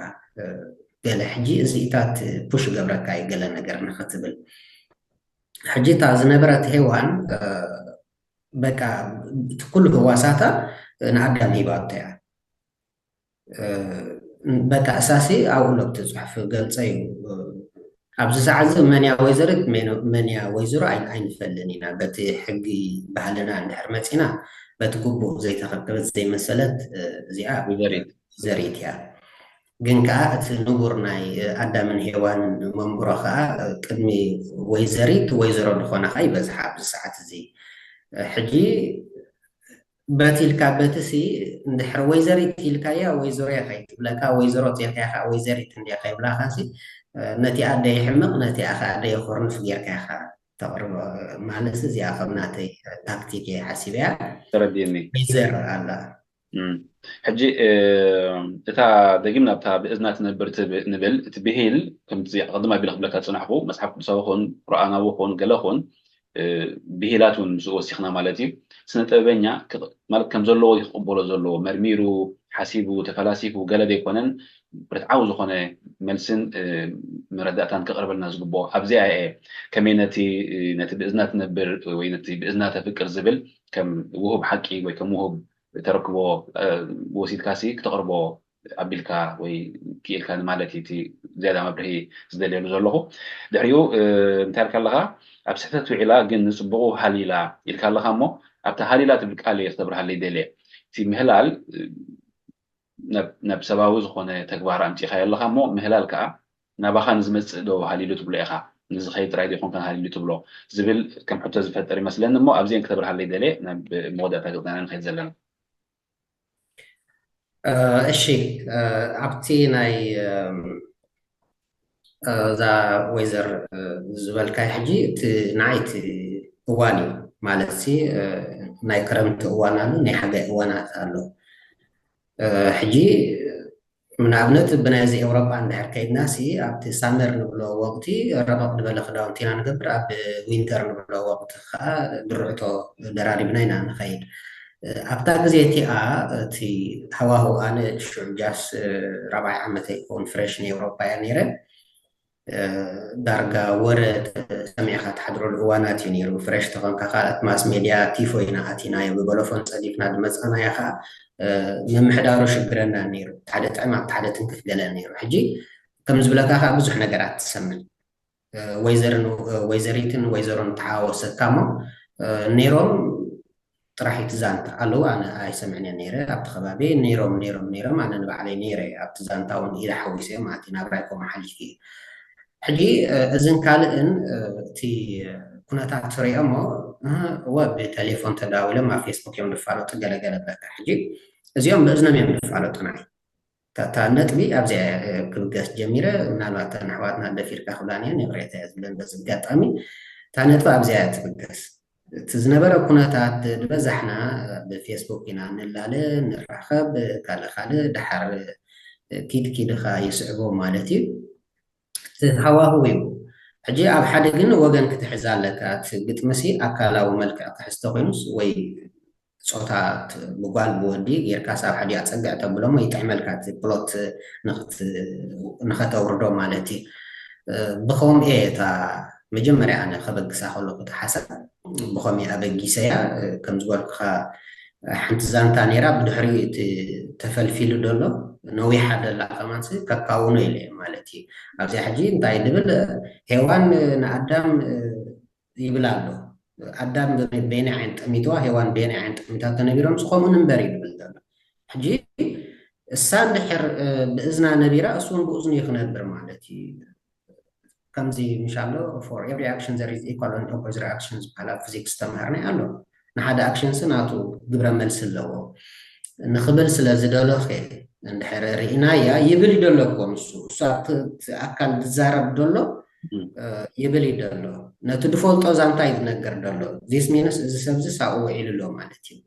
ገለ ሕጂ እዚኢታት ፑሽ ገብረካ እዩ ገለ ነገር ንኽትብል ሕጂ እታ ዝነበረት ሄዋን በቃ እቲ ኩሉ ህዋሳታ ንኣዳም ሂባቶ እያ። በቃ እሳሲ ኣብኡ ሎ እቲ ፅሑፍ ገልፀ እዩ። ኣብዚ ሰዓት እዚ መንያ ወይዘሪት መንያ ወይዘሮ ኣይንፈልጥን ኢና። በቲ ሕጊ ባህልና እንድሕር መፂና በቲ ግቡእ ዘይተኸብከበት ዘይመሰለት እዚኣ ወይዘሪት እያ። ግን ከዓ እቲ ንቡር ናይ ኣዳምን ሄዋንን መንብሮ ከዓ ቅድሚ ወይዘሪት ወይዘሮ ዝኾና ከዓ ይበዝሓ ኣብዚ ሰዓት እዚ። ሕጂ በቲ ኢልካ በቲ ሲ እንድሕር ወይዘሪት ኢልካያ ወይዘሮ እያ ከይትብለካ ወይዘሮ ተልካያ ከዓ ወይዘሪት እንድያ ከይብላካ ሲ ነቲ ኣደ ይሕምቕ ነቲ ኣኻ ኣደ ይኮርንፍ ጌርካ ኢኻ ተቕርቦ ማለት እዚኣ ከም ናተይ ታክቲክ እየ ሓሲበያ። ተረዲእኒ። ወይዘር ኣላ። ሕጂ እታ ደጊም ናብታ ብእዝና ትነብር ንብል እቲ ብሂል ከምዚ ቅድም ኣቢለ ክብለካ ዝፅናሕኩ መፅሓፍ ቅዱሳዊ ኹን ቁርኣናዊ ኹን ገለ ኹን ብሂላት እውን ምስኡ ወሲኽና ማለት እዩ። ስነ ጥበበኛ ማለት ከም ዘለዎ ክቕበሎ ዘለዎ መርሚሩ ሓሲቡ ተፈላሲፉ ገለ ዘይኮነን ርትዓዊ ዝኾነ መልስን መረዳእታን ክቕርበልና ዝግብኦ ኣብዚኣ እየ። ከመይ ነቲ ነቲ ብእዝና ትነብር ወይ ነቲ ብእዝና ተፍቅር ዝብል ከም ውሁብ ሓቂ ወይ ከም ውሁብ ተረክቦ ወሲድካሲ ክተቕርቦ ኣቢልካ ወይ ክኢልካ ንማለት እዩ እቲ ዝያዳ መብርሂ ዝደልየሉ ዘለኹ። ድሕሪኡ እንታይ ኢልካ ኣለኻ? ኣብ ስሕተት ውዒላ ግን ንፅቡቑ ሃሊላ ኢልካ ኣለኻ እሞ ኣብታ ሃሊላ ትብል ቃል እየ ክተብርሃለይ ደልየ። እቲ ምህላል ናብ ሰብኣዊ ዝኾነ ተግባር ኣምፂኻዮ ኣለኻ እሞ ምህላል ከዓ ናባኻ ንዝመፅእ ዶ ሃሊሉ ትብሎ ኢኻ? ንዝኸይድ ጥራይ ዶ ይኾንካን ሃሊሉ ትብሎ ዝብል ከም ሕቶ ዝፈጥር ይመስለኒ እሞ ኣብዚአን ክተብርሃለይ ደልየ ናብ መወዳእታ ገፅና ንኸይድ ዘለና። እሺ፣ ኣብቲ ናይ እዛ ወይዘር ዝበልካይ ሕጂ እቲ ንዓይ እቲ እዋን እዩ ማለት ሲ ናይ ክረምቲ እዋን ኣሎ፣ ናይ ሓጋይ እዋናት ኣሎ። ሕጂ ንኣብነት ብናይዚ ኤውሮጳ እንድሕር ከይድና ሲ ኣብቲ ሳመር ንብሎ ወቅቲ ረቐቕ ዝበለ ክዳውንቲ ኢና ንገብር፣ ኣብ ዊንተር ንብሎ ወቅቲ ከዓ ድርዕቶ ደራሪብና ኢና ንኸይድ። ኣብታ ግዜ እቲኣ እቲ ሃዋህው ኣነ ሽዑ ጃስ ራብዓይ ዓመተይ ክኸውን ፍሬሽ ንኤውሮጳ እያ ነይረ። ዳርጋ ወረ ሰሚዕካ ትሓድረሉ እዋናት እዩ ነይሩ። ፍሬሽ ተኾንካ ከዓ እቲ ማስ ሜድያ ቲፎ ኢና ኣቲናዮ፣ ብበለፎን ፀዲፍና ዝመፃናዮ ከዓ ምምሕዳሩ ሽግረና ነይሩ። ሓደ ጥዕም ኣብቲ ሓደ ትንክፍ ገለ ነይሩ። ሕጂ ከም ዝብለካ ከዓ ብዙሕ ነገራት ትሰምዕ። ወይዘርን ወይዘሪትን ወይዘሮን ተሓዋወሰካ እሞ ነይሮም ጥራሕ እቲ ዛንታ ኣለዉ። ኣነ ኣይሰምዕን እየ ነይረ ኣብቲ ከባቢ። ነይሮም ነይሮም ነይሮም ኣነ ንባዕለይ ነይረ ኣብቲ ዛንታ እውን ኢደ ሓዊሰ ማለት እዩ። ናብራይ ከምኡ ሓሊፉ እዩ። ሕጂ እዝን ካልእን እቲ ኩነታት ትሪኦ እሞ እወ ብቴሌፎን ተዳዊሎም ኣብ ፌስቡክ እዮም ዝፋለጡ ገለገለ ብለካ። ሕጂ እዚኦም ብእዝኖም እዮም ዝፋለጡ። ንዓይ እታ ነጥቢ ኣብዚኣ ክብገስ ጀሚረ። ምናልባት እተን ኣሕዋትና ደፊርካ ክብላን እየን ይቕሬታ እየ ዝብለን በዚ ኣጋጣሚ። እታ ነጥቢ ኣብዚኣ እያ ትብገስ። እቲ ዝነበረ ኩነታት ዝበዛሕና ብፌስቡክ ኢና ንላለ ንራኸብ ካልእ ካልእ ደሓር ኪድ ኪድኻ ይስዕቦ ማለት እዩ። እቲ ሃዋህው እዩ። ሕጂ ኣብ ሓደ ግን ወገን ክትሕዝ ኣለካ። እቲ ግጥምሲ ኣካላዊ መልክዕ ክሕዝ ተኮይኑስ ወይ ፆታ ብጓል ብወዲ ጌርካስ ኣብ ሓዲኡ ኣፀግዕ ተብሎሞ ይጥዕመልካ እቲ ፕሎት ንኸተውርዶ ማለት እዩ። ብኸምኡ እየ እታ መጀመርያ ኣነ ከበግሳ ከለኩ እቲ ሓሳብ ብኸምኡ ኣበጊሰያ። ከም ዝበልኩኻ ሓንቲ ዛንታ ነይራ ብድሕሪኡ እቲ ተፈልፊሉ ደሎ ነዊሓ ደላ ከማንሲ ከካውኖ ኢለ ማለት እዩ። ኣብዚኣ ሕጂ እንታይ ድብል ሄዋን ንኣዳም ይብል ኣሎ። ኣዳም በየናይ ዓይን ጠሚትዋ ሄዋን በየናይ ዓይን ጠሚታ ተነቢሮም ከምኡ ንንበር እዩ ዝብል ዘሎ። ሕጂ እሳ እንድሕር ብእዝና ነቢራ እሱ እውን ብእዝኑ እዩ ክነብር ማለት እዩ። ከምዚ ምሻሎ for every action there is equal and opposite reaction ዝበሃል ኣብ ፊዚክስ ዝተምሃርናይ ኣሎ። ንሓደ ኣክሽንሲ ናቱ ግብረ መልሲ ኣለዎ። ንኽብል ስለ ዝደለኸ እንድሕር ርኢናያ ይብል እዩ ደሎ እኮ ንሱ እሱ ኣብቲ ኣካል ዝዛረብ ደሎ ይብል እዩ ደሎ። ነቲ ድፈልጦ ዛንታ እዩ ዝነገር ደሎ። ዚስ ሚንስ እዚ ሰብዚ ሳኡ ውዒሉ ኣሎ ማለት እዩ።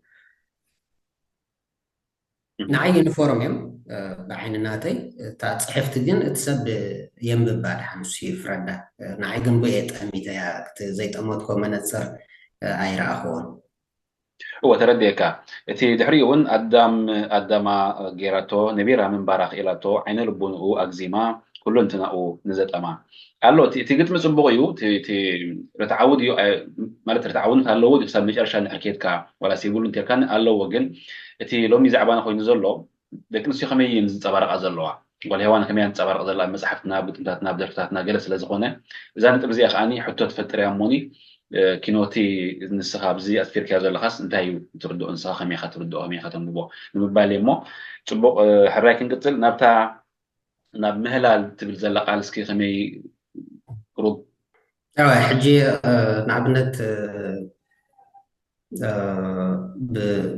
ንዓይ ዩኒፎርም እዮም ብዓይኒ ናተይ። እታ ፅሕፍቲ ግን እቲ ሰብ የንብባ ድሓን ንሱ ይፍረዳ። ንዓይ ግን ብየ ጠሚተያ እቲ ዘይጠመትኮ መነፅር ኣይረኣኽዎን። እወ ተረድኤካ። እቲ ድሕሪኡ እውን ኣዳም ኣዳማ ገይራቶ ነቢራ ምንባራ ክኢላቶ ዓይነ ልቡንኡ ኣግዚማ ኩሉ እንትናኡ ንዘጠማ ኣሎ። እቲ ግጥሚ ፅቡቕ እዩ። ርትዓዊ ድዩ ማለት ርትዓውነት ኣለዎ ድዩ ክሳብ መጨረሻ እንድሕር ከድካ ዋላ ሲብሉ እንተልካኒ ኣለዎ። ግን እቲ ሎሚ ዛዕባና ኮይኑ ዘሎ ደቂ ኣንስትዮ ከመይ እየን ዝንፀባረቃ ዘለዋ? ጓል ሄዋን ከመይ እያ ትንፀባረቅ ዘላ ኣብ መፅሓፍትና፣ ኣብ ግጥምታትና፣ ኣብ ደርፍታትና ገለ ስለ ዝኾነ እዛ ነጥብ እዚኣ ከዓኒ ሕቶ ትፈጥር እያ እሞኒ ኪኖቲ ንስኻ ኣብዚ ኣስፊርካዮ ዘለኻስ እንታይ እዩ ትርድኦ ንስኻ ከመይ ኢኻ ትርድኦ ከመይ ኢኻ ተንብቦ ንምባል እየ እሞ ፅቡቅ ሕራይ ክንቅፅል ናብታ ናብ ምህላል ትብል ዘላ ቃል እስኪ ከመይ ቁሩብ ሕጂ ንኣብነት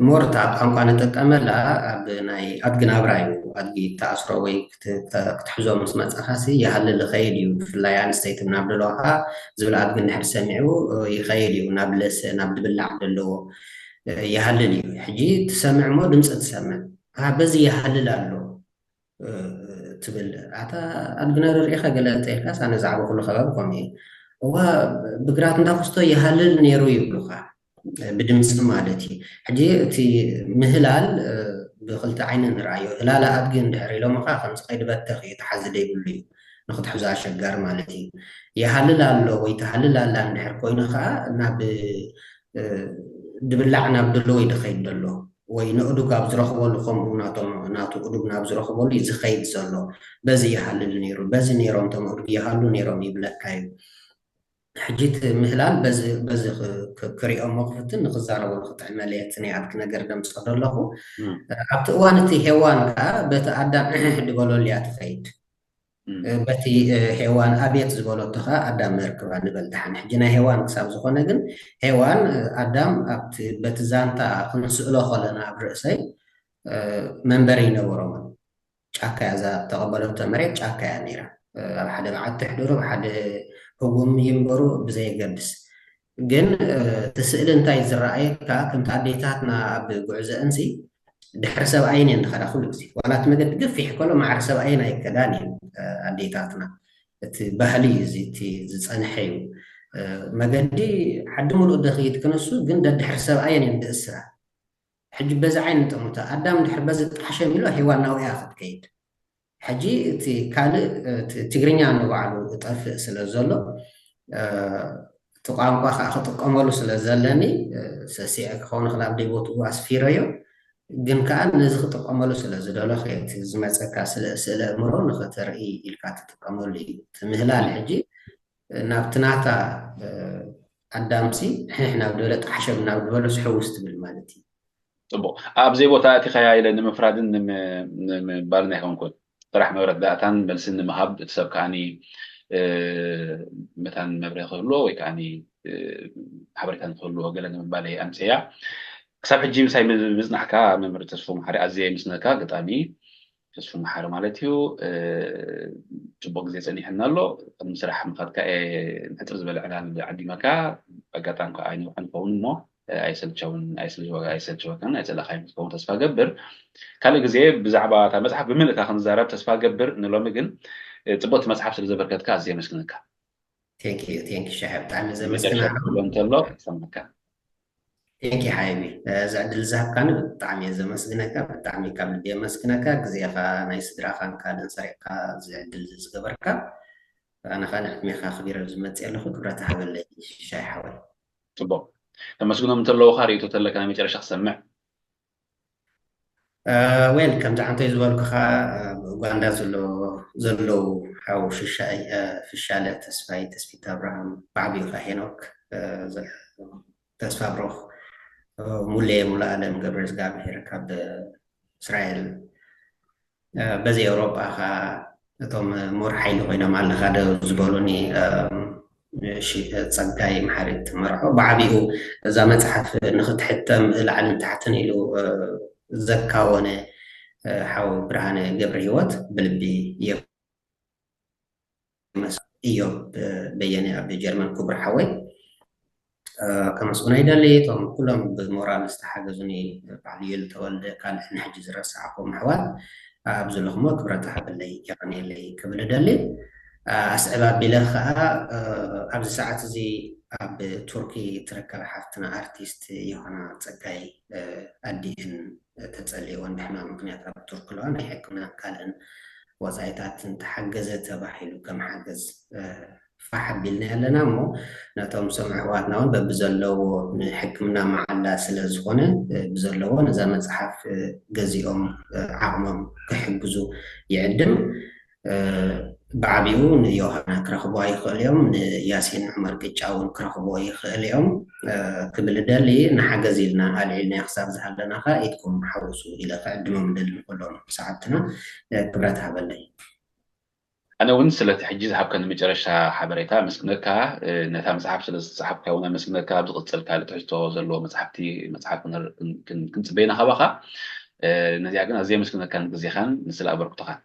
ሞር እታ ቋንቋ ንጥቀመላ ኣብ ናይ ኣድጊ ናብራ እዩ። ኣድጊ ተኣስሮ ወይ ክትሕዞ ምስ መፃኻሲ ይሃልል ይኸይድ እዩ። ብፍላይ ኣንስተይቲ ናብ ደለዋ ከዓ ዝብል ኣድጊ እንድሕር ሰሚዑ ይኸይድ እዩ ናብ ለሰ ናብ ድብላዕ ዘለዎ ይሃልል እዩ። ሕጂ ትሰምዕ እሞ ድምፂ ትሰምዕ በዚ ይሃልል ኣሎ ትብል ኣታ ኣድግነር ርኢኻ ገለ እንተኢልካስ ኣነ ዛዕባ ኩሉ ከባቢ ከምኡ እዩ። እዋ ብግራት እንዳክስቶ ይሃልል ነይሩ ይብሉኻ ብድምፂ ማለት እዩ። ሕጂ እቲ ምህላል ብክልተ ዓይኒ ንርኣዮ። ህላለ ኣድጊ እንድሕር ኢሎምኻ ከምዚ ከይዲ በተኽ እዩ፣ ተሓዚ ደይብሉ እዩ፣ ንክትሕዞ ኣሸጋሪ ማለት እዩ። ይሃልል ኣሎ ወይ ትሃልል ኣላ እንድሕር ኮይኑ ከዓ ናብ ድብላዕ ናብ ድልዎ እዩ ዝኸይድ ዘሎ፣ ወይ ንእዱግ ኣብ ዝረኽበሉ ከምኡ ናቶም ናቱ እዱግ ናብ ዝረኽበሉ እዩ ዝኸይድ ዘሎ። በዚ ይሃልል ነይሩ፣ በዚ ነይሮም እቶም እዱግ ይሃሉ ነይሮም ይብለካ እዩ። ሕጂ እቲ ምህላል በዚ በዚ ክ- ክ- ክሪኦሞ ክፍትን ንክዛረበሉ ክጥዕመለየ እቲ ናይ ኣድጊ ነገር ደምፅኦ ዘለኹ። ኣብቲ እዋን እቲ ሄዋን ከዓ በቲ ኣዳም ዕሕሕ ድበለሉ እያ ትኸይድ። በቲ ሄዋን ኣብየት ዝበለቶ ከዓ ኣዳም መርክባ ንበል ደሓን። ሕጂ ናይ ሄዋን ክሳብ ዝኾነ ግን ሄዋን ኣዳም ኣብቲ በቲ ዛንታ ክንስእሎ ከለና ኣብ ርእሰይ መንበሪ ይነበሮምን። ጫካ እያ እዛ ተቐበለቶ መሬት ጫካ እያ ነይራ። ኣብ ሓደ በዓቲ ሕደሩ ኣብ ሓደ ህጉም ይንበሩ ብዘየገድስ ግን እቲ ስእሊ እንታይ ዝረኣየካ ከምቲ ኣዴታትና ኣብ ጉዕዘአንሲ ድሕሪ ሰብኣየን እየን ዝኸዳ ኩሉ ግዜ። ዋላ እቲ መገዲ ገፊሕ ከሎ ማዕረ ሰብኣየን ኣይከዳን እየን ኣዴታትና። እቲ ባህሊ እዩ እዚ፣ እቲ ዝፀንሐ እዩ። መገዲ ዓዲ ሙሉእ ደኽይድ ክነሱ ግን ደድሕሪ ሰብኣየን እየን ዝእስራ። ሕጂ በዚ ዓይኒ ጠሙተ ኣዳም ድሕሪ በዚ ጣሕሸም ኢሎ ሄዋን ናብኣ ክትከይድ። ሕጂ እቲ ካልእ እቲ ትግርኛ ንባዕሉ እጠፍእ ስለ ዘሎ እቲ ቋንቋ ከዓ ክጥቀመሉ ስለ ዘለኒ ሰሲዐ ክኸውን ክል ኣብ ደይቦትኡ ኣስፊረዮ። ግን ከዓ ነዚ ክጥቀመሉ ስለ ዝደለኹ እቲ ዝመፀካ ስለ ስእለ እምሮ ንክትርኢ ኢልካ ትጥቀመሉ እዩ። እቲ ምህላል ሕጂ ናብቲ ናታ ኣዳምሲ ሕሕ ናብ ዝበለ ጣሕሸም ናብ ዝበለ ስሕውስ ትብል ማለት እዩ። ፅቡቅ። ኣብ ዘይቦታ ኣቲኻያ ኢለ ንምፍራድን ንምባልን ኣይኮንኩን። ጥራሕ መረዳእታን መልስን ንምሃብ እቲ ሰብ ከዓኒ መታን መብርሂ ክህልዎ ወይ ከዓኒ ሓበሬታ ንክህልዎ ገለ ንምባል እየ ኣምፅያ። ክሳብ ሕጂ ምሳይ ምፅናሕካ መምህር ተስፎ መሓሪ ኣዝየ የመስግነካ። ገጣሚ ተስፉ መሓሪ ማለት እዩ። ፅቡቅ ግዜ ፀኒሕና ኣሎ። ቅድሚ ስራሕ ምኻድካ እየ ሕፅር ዝበለ ዕላል ዓዲመካ። ኣጋጣሚ ከዓ ኣይንውሓን ንኸውን እሞ ኣይሰልቸውን ኣይሰልቸወካን ኣይፀላእካዮን ክትከውን ተስፋ ገብር። ካልእ ግዜ ብዛዕባ እታ መፅሓፍ ብምልእታ ክንዛረብ ተስፋ ገብር። ንሎሚ ግን ፅቡቅቲ መፅሓፍ ስለ ዘበርከትካ ኣዝየ የመስግነካ። ቴንኪ ቴንኪ ሻሂ ብጣዕሚ ዘመስግና። እንተሎ ሰማካ። ቴንኪ ሓይቢ እዚ ዕድል ዝሃብካኒ ብጣዕሚ እየ ዘመስግነካ። ብጣዕሚ ካብ ልቢ የመስግነካ። ግዜኻ ናይ ስድራኻን ካልእን ሰሪቕካ እዚ ዕድል እዚ ዝገበርካ ኣነ ከዓ ንዕድሜኻ ኣኽቢረ ኣብዚ መፅእ ኣለኹ። ክብረት ሃበለይ ሻሂ ሓወይ። ፅቡቅ። ተመስግኖም እንተለዉ ከዓ ርእይቶ ተለካ ናይ መጨረሻ ክሰምዕ። ዌል ከምዚ ዓንተይ ዝበልኩኻ ኣብ ኡጋንዳ ዘሎ ዘለዉ ሓው ሽሻይ ፍሻለ ተስፋይ ተስፊት ኣብርሃም ብዓብዩኻ ሄኖክ ተስፋ ብሩኽ ሙሌ ሙሉኣለም ገብረ እግዚኣብሔር ካብ እስራኤል በዚ ኤውሮጳ ኸዓ እቶም ምሁር ሓይሊ ኮይኖም ኣለኻ ዶ ዝበሉኒ ጸጋይ መሓሪ ትመርሖ ብዓቢኡ እዛ መጽሓፍ ንኽትሕተም ላዕልን ታሕትን ኢሉ ዘካወነ ሓው ብርሃነ ገብረ ህይወት ብልቢ እዮብ በየነ ኣብ ጀርመን ክቡር ሓወይ ከመስግኖ ይደሊ። እቶም ኩሎም ብሞራል ዝተሓገዙኒ በዓል ዩል ተወልደ ካልእ ንሕጂ ዝረሳዕኹም ኣሕዋት ኣብ ዘለኹሞ ክብረት ሃበለይ የቐንየለይ ክብል እደሊ። ኣስዕብ ኣቢለ ከዓ ኣብዚ ሰዓት እዚ ኣብ ቱርኪ ትርከብ ሓፍትና ኣርቲስት ዮሃና ፀጋይ ኣዲኤን ተፀልይወን ብሕማም ምክንያት ኣብ ቱርኪ ኣለዋ ናይ ሕክምናን ካልእን ወፃኢታትን ተሓገዘ ተባሂሉ ከም ሓገዝ ፋሕ ኣቢልና ኣለና እሞ ነቶም ሰምዑ ኣሕዋትና እውን በብዘለዎ ንሕክምና መዓላ ስለ ዝኾነ ብዘለዎ ነዛ መፅሓፍ ገዚኦም ዓቕሞም ክሕግዙ ይዕድም። ብዓቢኡ ንዮሃና ክረኽብዋ ይኽእሉ እዮም፣ ንያሲን ዑመር ቅጫ እውን ክረኽብዎ ይኽእል እዮም። ክብል እደሊ ንሓገዝ ኢልና ኣልዒልናዮ ክሳብ ዝሃለና ከ ኢድኩም ሓውሱ ኢለ ክዕድሞም እደሊ ንኩሎም ሰዓብትና ክብረት ሃበለይ። ኣነ እውን ስለቲ ሕጂ ዝሃብከኒ መጨረሻ ሓበሬታ ኣመስግነካ። ነታ መፅሓፍ ስለ ዝፀሓፍካ እውን ኣመስግነካ። ኣብ ዝቕፅል ካልእ ትሕዝቶ ዘለዎ መፅሓፍቲ መፅሓፍ ክንፅበ ኢና ካባኻ። ነዚኣ ግን ኣዝየ ኣመስግነካ ንግዜኻን ንስለ ኣበርክቶኻን።